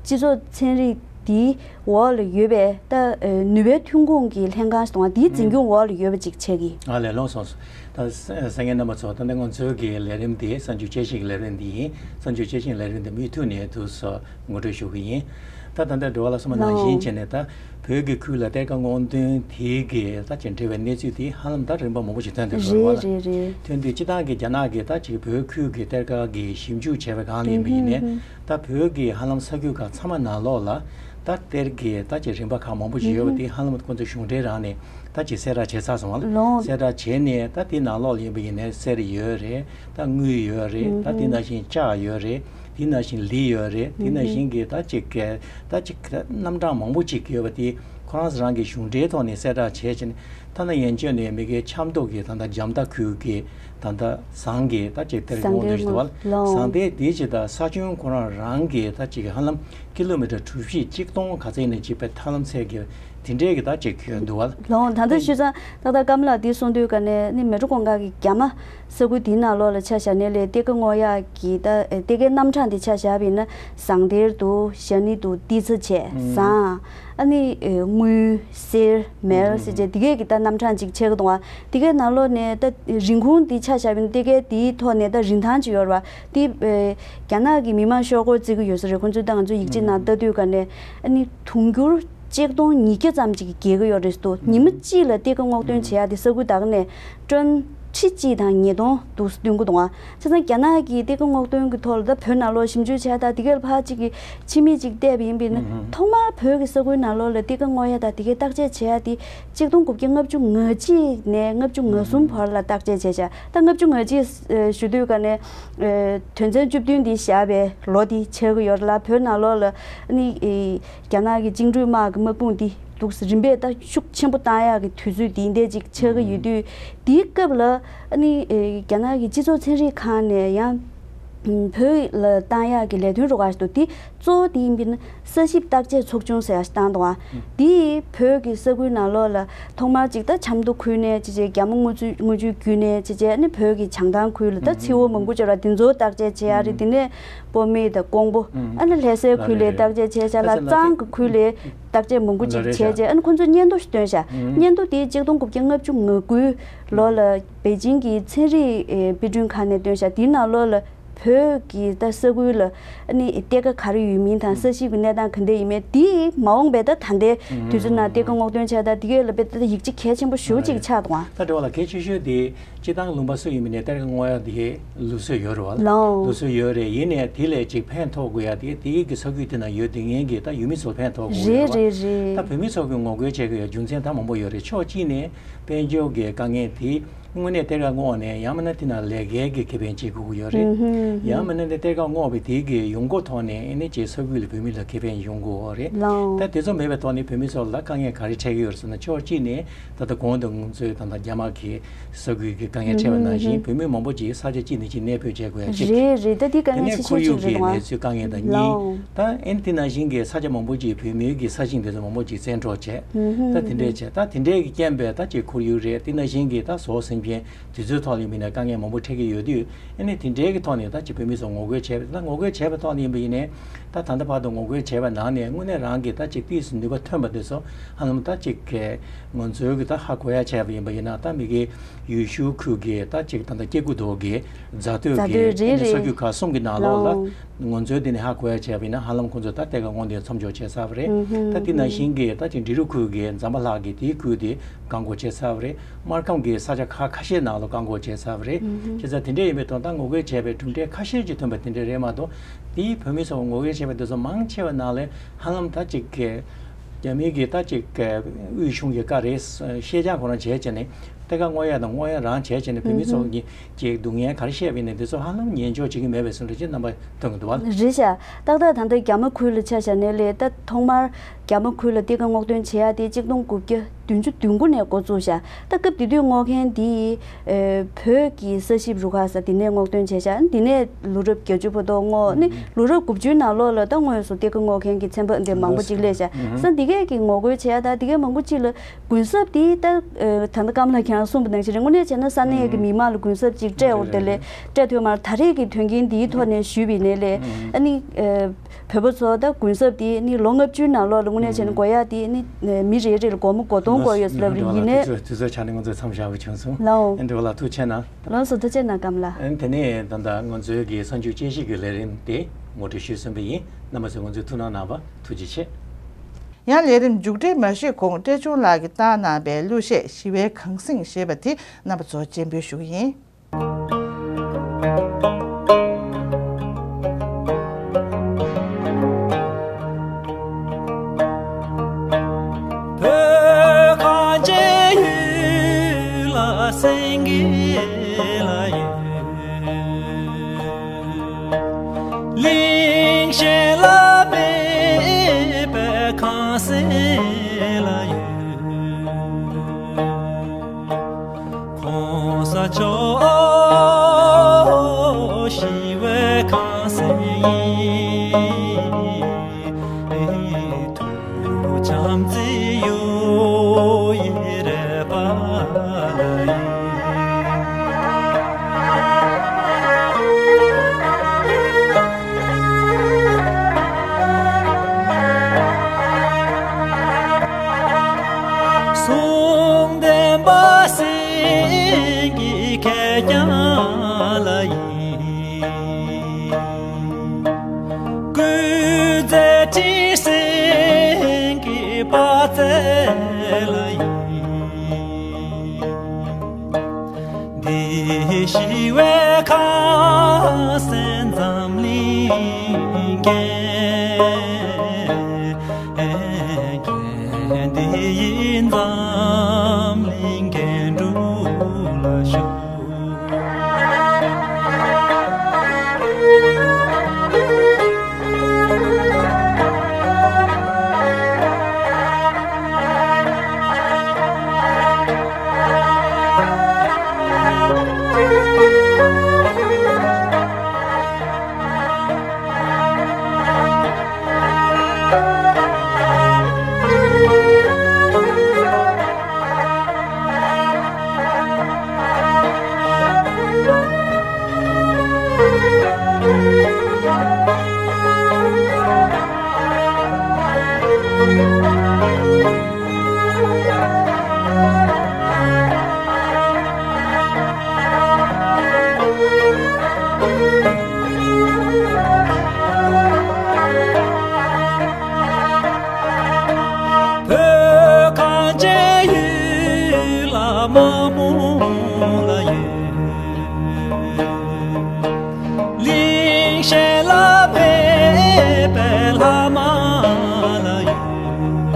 སྤྱི་ཚོགས་ཚན་རིག་དེའི་འོག་ལ་ཡོད་པའི་ད་ནུས་པའི་ཐོན་ཁུངས་ཀྱི་ལྷན་ཁང་ཞིག་དང་དེའི་འཛིན་སྐྱོང་འོག་ལ་ཡོད་པ་ཅིག་ཆགས་ཀྱི། ཨ་ལས། ལགས་སོ། ད་གསན་མཁན་རྣམ་པ་ཚོ། ད་ལྟ་ང་ཚོའི་གི་ལས་རིམ་འདི་གསར་འགྱུར་དཔྱད་ཞིབ་ཀྱི་ལས་རིམ་འདི་ཡིན། གསར་འགྱུར་དཔྱད་ཞིབ་ལས་རིམ་འདི་མུ་མཐུད་ནས་དུ་སོ་ངོ་སྤྲོད་ཞུ་གི་ཡིན། ད་ད་ལྟ་འགྲོ་བ་ལ་སོ་མ་ནང་བཞིན་བྱས་ནས་ད་བོད་ཀྱི་ཁུལ་ལ་གཏེར་ཁ་སྔོག་འདོན་དེ་གི་ད་ཅིག་འབྲེལ་བའི་གནས་ཚུལ་དེ་ཧ་ལམ་ད་རིམ་པ་མང་པོ་ཞིག་ཐོན་ཐོན་འགྲོ་བ་ལ། རེད་རེད་རེད། ཐོན་དུས་སྤྱི་བཏང་གི་རྒྱ་ནག་གི་ད་ཅིག་བོད་ཁུལ་གྱི་གཏེར་ཁ་གི་ཞིབ་འཇུག་བྱས་པའི་སྒང་ལ་ཡིན་པ་ཡིན་ནའི། ད་བོད་ཀྱི་ཧ་ལམ་ས་ཁུལ་ཁག་ཚང་མ་ནང་ལོགས་ལ་ད་གཏེར་གྱི་ད་ཅིག་རིམ་པ་ཁག་མང་པོ་ཞིག་ཡོད་པ་དེ་ཧ་ལམ་ཁོང་ཚོ་གཞུང་འབྲེལ་རང་ནས་ད་ཅིག་གསལ་བསྒྲགས་བྱས་ཚར་སོང་བ། ལོང་། གསལ་བསྒྲགས་བྱས་ནས་ད་དེ་ནང་ལོགས་ལ་ཡིན་པ་ཡིན་ནའི་གསེར་ཡོད་རེད། ད་དངུལ་ཡོད་རེད། ད་དེ་ནང་བཞིན་ལྕགས་ཡོད་རེད། དེ་ནང་བཞིན་ལི་ཡོད་རེད། དེ་ནང་བཞིན་གྱི་ད་ཅིག་གི་ད་ཅིག་རྣམ་གྲངས་མང་པོ་ཅིག་ཡོད་པ་དེ་ཁོ་རང་ཚོ་རང་གི་གཞུང་འབྲེལ་ཐོག་ནས་གསལ་བསྒྲགས་བྱས་བྱས་ནས། ཐ་ན་ཡན་ཆོད་ནས་མི་གའི་ཆབ་མདོ་གི་ད་ལྟ་འཇམ་མདའ་ཁུལ་གྱི་ད་ལྟ་ཟངས་ཀྱི་ད་ཅིག་གཏེར་ཟངས་སྔོག་འདོན་ཞིག་འདུག་བ། ལོང་། ཟངས་གཏེར་དེ་ཅིག་ད་ས་ཁྱོན་ཁོ་རང་རང་གི་ད་ཅིག་ཧ་ལམ་ཀི་ལོ་མི་ཊར་གྲུ་བཞི་གཅིག་སྟོང་ག་ཚད་ནས་ཅིག་པའི་ཧ་ལམ་ཚད་ཀྱི་དེ་འདྲའི་གི་ད་ཅིག་འདུག་བ། ལོང་། ད་ལྟ་ཞུས་ཙང་ཏག་ཏག་ཀམ་ལགས་དེ་གསུངས་དུས་ག་ནས་ནི་མལ་གྲོ་གུང་དཀར་གྱི་རྒྱ་མ་ས་ཁུལ་དེའི་ནང་ལོགས་ལ་ཆ་བཞག་ནས་ལས་གཏེར་ཁ་སྔོག་ཡག་གི་ད་གཏེར་ཁའི་རྣམ་གྲངས་དེ་ཆ་བཞག་པ་ཡིན་ན་ཟངས་གཏེར་འདུག་ཞྭ་ནི་འདུག་ཏི་ཚ་བྱས། ཟངས། ཨ་ནི་དངུལ། གསེར། མེར་ཟེར་བྱས་དེ་གས་ཀྱི་ད་རྣམ་གྲངས་ཅིག་ཆགས་ཀྱི་འདུག་བ། དེ་གས་ནང་ལོགས་ནས་ད་རིན་གོང་དེ་ཆ་བཞག་པ་ཡིན་ན་གཏེར་ཁའི་དེའི་ཐོག་ནས་ད་རིན་ཐང་ཅིག་ཡོད་རེད་བ། དེ་རྒྱ་ནག་གི་མི་མང་ཤོག་སྒོར་བརྩི་གི་ཡོད་ས་རེད། ཁོང་ཚོས་ད་ང་ཚོ་ཡིག་ཆ་ནང་ལྟ་དུས་ག་ནས་ཨ་ནི་དུང་ཕྱུར་གཅིག་སྟོང་ཉིས་བརྒྱ་ཙམ་ཅིག་གི་རྒྱལ་གི་ཡོད་རེད་འདུག་ཉི་མ་གཅིག་ལ་གཏེར་ཁ་སྔོག་འདོན་བྱེད་ཡ་དེ་ས་ཁུལ་དག་ནས་ཀྲོན་ཁྲི་གཅིག་དང་ཉིས་སྟོང་འདུག་སྟོན་གི་འདུག་ཨ། བྱས་ཙང་རྒྱ་ནག་གིས་གཏེར་ཁ་སྔོག་འདོན་གྱི་ཐོག་ལ་ད་བོད་ནང་ལོགས་ཞིབ་འཇུག་བྱས་ད་དེ་གས་ལ་ཕར་གཅིག་གི་ཕྱི་མིག་ཅིག་བལྟས་པ་ཡིན་པས་ན་ཐོག་མར་བོད་ཀྱི་ས་ཁུལ་ནང་ལོགས་ལ་གཏེར་ཁ་སྔོག་ཡ་དང་དེ་གས་བརྟག་དཔྱད་བྱེད་ཡ་དེ་གཅིག་སྟོང་དགུ་བརྒྱ་ལྔ་བཅུ་ང་གཅིག་ནས་ལྔ་བཅུ་ང་གསུམ་བར་ལ་བརྟག་དཔྱད་བྱས་ཤག་ད་ལྔ་བཅུ་ང་གཅིག་ཞུ་དུས་ག་ནས་དོན་ཚན་བཅུ་བདུན་འདི་བཞག་པའི་ལོ་འདི་ཆགས་ཀྱི་ཡོད་རེད་ལ། བོད་ནང་ལོགས་ལ་ནི་རྒྱ་ནག་གི་བཅིངས་འགྲོལ་དམག་གི་དམག་དཔུང་འདི་འདུག་རིམ་པས་ད་ཤུགས་ཆེན་པོ་བཏང་ཡག་གི་དུས་ཚོད་འདི་འདྲ་ཅིག་ཆགས་ཀྱི་ཡོད་དུས། དེའི་སྐབས་ལ་ཨ་ནི་རྒྱ་ནག་གི་སྤྱི་ཚོགས་ཚན་རིག་ཁང་ནས་ཡང་ བོད་ལ་བཏང་ཡག་གི་ལས་དོན་རུ་ཁག་ཞིག་འདུག་དེ་གཙོ་བོ་དེ་ཡིན་པས་ན་ས་ཞིབ་བརྟག་དཔྱད་ཚོགས་ཆུང་ཟེར་ཡག་ཞིག་བཏང་འདུག་ཨ། དེས་བོད་ཀྱི་ས་ཁུལ་ནང་ལོགས་ལ་ཐོག་མར་ཅིག་ད་ཆབ་མདོ་ཁུལ་ནས་བྱས་བྱས་རྒྱ་མོ་རྔུལ་ཆུ་རྔུལ་ཆུའི་རྒྱུད་ནས་བྱས་བྱས་ཨ་ནི་བོད་ཀྱི་བྱང་ཐང་ཁུལ་ལ་ད་མཚེའུ་མང་པོ་ཅིག་ཡོད་རེད། དེ་ཚོ་བརྟག་དཔྱད་བྱེད་ཡག་རེད། དེ་ནས་པོ་སྨད་དང་ཀོང་པོ་ཨ་ནི་ལྷ་སའི་ཁུལ་ལ་བརྟག་དཔྱད་བྱས་བྱས་ལ་གཙང་གི་ཁུལ་ལ་བརྟག་དཔྱད་མང་པོ་ཅིག་བྱས་བྱས་ཨ་ནི་ཁོ་ཚོས་སྙན་ཐོ་ཞིག་བཏོན་ཤག་སྙན་ཐོ་དེ་གཅིག་སྟོང་དགུ་བརྒྱ་ལྔ་བཅུ་ང་དགུའི་ལོ་ལ་པེ་ཅིང་གི་ཚན་རིག་དཔེ་སྐྲུན་ཁང་ནས་བཏོན་ཤག་དེའི་ནང་ལོགས་ལ་བོད་ཀྱི་ད་ས་ཁུལ་ལ་ཨ་ནི་གཏེར་ཁ་ག་རེ་ཡོད་མིན་དང་ས་ཞིང་གི་གནས་སྟངས་ག་འདྲ་ཡིན་མིན་དེ་མ་འོངས་པའི་ད་ད་ལྟའི་དུས་ཚོད་ནང་གཏེར་ཁ་སྔོག་འདོན་བྱས་ད་དེ་གས་ལ་དཔེ་ད་ཡིག་ཆ་གལ་ཆེན་པོ་ཞེ་པོ་ཅིག་ཆགས་འདུག་ཨ། ད་འགྲོ་བ་ལ་གལ་ཆེ་ཤོས་དེ་སྤྱིར་བཏང་ལུང་པ་སུ་ཡིན་མིན་ནས་གཏེར་ཁ་སྔོག་ཡ་དེ་ལུགས་སྲོལ་ཡོད་རེད་བ། ལགས། ལུགས་སྲོལ་ཡོད་རེད། ཡིན་ནའི་དེ་ལས་ཅིག་ཕན་ཐོགས་དགོས་ཡ་དེ་དེ་གི་ས་ཁུལ་དེ་ན་ཡོད་དེ་ངན་གི་ད་ཡུལ་མི་ཚོ་ཕན་ཐོགས་དགོས་རེད་བ། རེད་རེད། ད་བོད་མི་ཚོ་གི་ངོ་རྒོལ་བྱེད་དགོས་ཡ་རྒྱུ་མཚན་ད་མང་པོ་ཡོད་རེད། ཕྱོགས་གཅིག་ནས་དཔལ་འབྱོར་གྱི་དཀའ་ངལ་དེ། དངོས་གནས་གཏེར་ཁ་སྔོག་ནས་ཡང་མིན་ན་དེ་ན་ལས་ཀའི་གི་ཁེ་ཕན་བྱེད་དགོས་ཀྱི་ཡོད་རེད། ཡང་མིན་ན་ནི་གཏེར་ཁ་སྔོག་པའི་དེའི་གི་ཡོང་སྒོ་ཐོག་ནས་ཨེ་ནི་ཅིག་ས་ཁུལ་ལ་བོད་མི་ལ་ཁེ་ཕན་ཡོང་གི་ཡོད་རེད། ད་དེ་ཚོ་མེད་པའི་ཐོག་ནས་བོད་མི་ཚོ་ལ་དཀའ་ངལ་ག་རེ་འཕྲད་ཀྱི་ཡོད་རེད་ཟེར་ན། ཕྱོགས་གཅིག་ནས་ད་ལྟ་གོང་དུ་ང་ཚོས་ད་ལྟ་རྒྱ་དམར་གྱི་ས་ཁུལ་གྱི་དཀའ་ངལ་འཕྲད་པ་ནང་བཞིན་བོད་མི་མང་པོ་ཅིག་ས་ཆ་གཅིག་ནས་གཅིག་གནས་སྤོས་བྱེད་དགོས་ཡ་གཅིག་རེད་རེད། ད་དེ་དཀའ་ངལ་ཆེ་ཤོས་ཅིག་རེད་འདུག་ཨ། ད་ཨེ་ནི་དེ་ནང་བཞིན་གྱི་ས་ཆ་མང་པོ་ཅིག་བོད་མིའི་གི་ས་ཞིང་དེ་ཚོ་མང་པོ་ཅིག་བཙན་འཕྲོག་བྱས། ད་དེ་འདྲས་བྱས། ད་དེ་འདྲས་ཀྱི་རྐྱེན་པས་ད་ཅིག་ཁོར་ཡུག་རེད། དེ་ནང་བཞིན་གྱི་ད་ཟོག་སེམས་ཅན་དུས་ཚོད་ཐོག་ལ་མིན་ན་དཀའ་ངལ་མང་པོ་འཕྲད་ཀྱི་ཡོད་དུས། ཨ་ནི་དེ་འདྲའི་གི་ཐོག་ནས་ད་ཅིག་བོད་མི་ཚོ་ངོ་རྒོལ་བྱས་པ་ད་ངོ་རྒོལ་བྱས་པའི་ཐོག་ནས་ཡིན་པ་ཡིན་ནའི། ད་ད་ལྟ་བར་དུ་ངོ་རྒོལ་བྱས་པའི་ནང་ནས་དངོས་གནས་རང་གི་ད་ཅིག་ཏོག་ཙམ་ནུས་པ་ཐོན་པ་དེ་ཚོ་ཧ་ལམ་ད་ཅིག་གི་ང་ཚོའི་གི་ད་ཧ་གོ་ཡ་བྱས་པ་ཡིན་པ་ཡིན་ན། ད་མི་གི་ཡུལ་ཤུལ་ཁུལ་གི་ད་ཅིག་ད་ལྟ་སྐྱེ་རྒུ་མདོ་གི་རྫ་སྟོད་རྫ་ཀྱི་སྟོད་རེད་ཨ་ནི་ས་རེད། རྒྱུད་ཁག་གསུམ་གྱི་ནང་ལོགས་ལ་ལའོ། ང་ཚོའི་དེ་ནས་ཧ་གོ་ཡ་བྱས་པ་ཡིན་ན། ཧ་ལམ་ཁོང་ཚོ་ད་གཏེར་ཁ་སྔོག་འདོན་མཚམས་འཇོག་བྱས་ཚར་བ་རེད། ཨུ་ཧུམ། ད་དེ་ནང་བཞིན་གྱི་ད་ཅིག་འབྲི་རུ་ཁུལ་གྱི་ཛམ་བྷ་ལ་གི་དེའི་ཁུལ་དེ་བཀག་འགོག་བྱས་ཚར་བ་རེད། སྨར་ཁམས་ཀྱི་ས་ཆ་ཁག་ཁ་ཤས་ནང་ལ་བཀག་འགོག་བྱས་ཚར་བ་རེད། ཨུ་ཧུམ། བྱས་ཙང་དེ་འདྲས་ཡིན་པའི་ཐོག་ད་ངོ་རྒོལ་བྱས་པའི་གྲུབ་འབྲས་ཁ་ཤས་ཅིག་ཐོན་པ་དེ་འདྲས་རེད་མ་གཏོགས། དེའི་བོད་མི་ཚོ་ངོ་རྒོལ་བྱས་པ་དེ་ཚོ་མང་ཆེ་བ་ནང་ལ་ཧ་ལམ་ད་ཅིག་གི་རྒྱ་མི་གི་ད་ཅིག་གི་དབུས་གཞུང་གི་བཀའ་རེད། ཤེས་བྱ་ཁོ་རང་བྱས་བྱས་ནས་གཏེར་ཁ་སྔོག་ཡ་དང་སྔོག་ཡ་རང་བྱས་བྱས་ནས་བོད་མི་ཚོ་གི་ཅིག་སྡུག་བསྔལ་ག་རེ་བཤད་པ་ཡིན་ནའི་དེ་ཚོ་ཧ་ལམ་ཉན་འཇོག་བྱེད་ཀྱི་མེད་པའི་བཟོ་འདྲ་ཅིག་རྣམ་པ་སྟོན་གྱི་འདུག་བ། རེད་ཤག་ཏག་ཏག་ད་ལྟ་རྒྱ་མ་ཁུལ་ལ་ཆ་བཞག་ནའི་ལས་ད་ཐོག་མར་རྒྱ་མ་ཁུལ་ལ་གཏེར་ཁ་སྔོག་འདོན་བྱེད་ཡ་དེ་གཅིག་སྟོང་དགུ་བརྒྱ་བདུན་ཅུ་དོན་དགུ་ནས་འགོ་བཙུགས་ཤག་ད་སྐབས་དེ་དུས་སྔོག་མཁན་དེ་བོད་ཀྱི་ས་ཞིབ་རུ་ཁག་ཟེར་དེ་ནས་སྔོག་འདོན་བྱས་ཤག་དེ་ནས་ལོ་རབས་བརྒྱད་ཅུ་བར་དུ་སྔོག་ནི་ལོ་རབས་དགུ་བཅུའི་ནང་ལོགས་ལ་ད་དངོས་སུ་གཏེར་ཁ་སྔོག་མཁན་གྱི་ཚན་པ་འདི་མང་པོ་ཅིག་སླེབས་ཤག་ས་འདི་གས་ཀྱི་ངོ་རྒོལ་བྱེད་ཡ་ད་དེ་གས་མང་པོ་ཅིག་ལ་གུན་གསབ་དེ་ད་ད་ལྟ་སྐམ་ལགས་ཁྱེད་རང་གསུངས་པ་ནང་བཞིན་རེད། དངོས་གནས་བྱས་ན་ས་གནས་ཀྱི་མི་མང་ལ་གུན་གསབ་ཅིག་སྤྲད་འོ་དེ་ལས་སྤྲད་ཐུབ་མ་རེད། ད་རེས་ཀྱི་དོན་རྐྱེན་འདིའི་ཐོག་ནས་ཞུས་པ་ཡིན་ནའི་ལས་ཨ་ནི་བོད་པ་ཚོ་ད་གུན་གསབ་དེ་ནི་ལོ་ལྔ་བཅུའི་ནང་ལོགས་ལ་དངོས་གནས་བྱས་ན་དགོས་ཡ་དེ་ནི་མི་རེ་རེ་ལ་སྒོར་མོ་སྒོར་སྟོང་དགོས་ཡོད་ཟེར་ལབ་རེད། ཡིན་ནའི་དུས་ཚོད་ཆ་ནས་ང་ཚོ་མཚམས་བཞག་པ་བྱུང་སོང་། ལའོ། ཨེ་འདྲ་བ་ལ་ཐུགས་རྗེ་གནང་། ལགས་སོ། ཐུགས་རྗེ་གནང་སྐམ་ལགས། ཨེ་དེ་ནས་ད་ལྟ་ང་ཚོའི་གི་གསར་འགྱུར་དཔྱད་ཞིབ་ཀྱི་ལས་རིམ་དེ་ངོ་སྤྲོད་ཞུས་ཟིན་པ་ཡིན། རྣམ་པ་ཚོས་ང་ཚོའི་ཐུགས་སྣང་གནང་བ་ཐུགས་རྗེ་ཆེ། ཡང་ལས་རིམ་མཇུག་སྒྲིལ་མ་ཞུས་གོང་བཀྲས་ཆུང་ལགས་ཀྱིས་བཏང་གནང་པའི་གླུ་གཞས་ཞི་བའི་གངས་སེང་ཞེས་པ་དེ་རྣམ་པ་ཚོར་སྤྱན་འབུལ་ཞུ་གི་ཡིན། བོད་གངས་ཅན་ཡུལ་ལ་སེང་གེ་ལ་ཡོད། གླིང་གཞན་ལ་མེད་པའི་གངས་སེང་ལ་ཡོད། ༸གོང་ས་མཆོག་ཞི་བའི་གངས་སེང་ཡིན། ཐུགས་བྱམས་བརྩེ་གཡུ་ཡི་རལ་པ་ལ་ཡིན། གསུང་ལྡན་པ་སེང་གེ་གད་རྒྱངས་ལ་ཡིན། སྐུ་ཚེ་ཁྲི་སེང་གེ་དཔལ་རྩལ་ལ་ཡིན། འདི་ཞི་བའི་ཁ་སེང་འཛམ་གླིང་རྒྱས། འདི་ཡིས་འཛམ་གླིང་རྒྱན་དྲུག་ལ་ཤོག། མ་མོ་ལ་ཡོད། གླིང་གཞན་ལ་མེད་པའི་ལྷ་མ་ལ་ཡོད།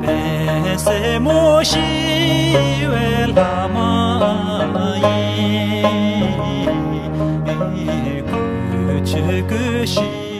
པད་སེར་མོ་ཞི་བའི་ལྷ་མ་ཡིན། གུས་ཆོས་གུས་ཤིང་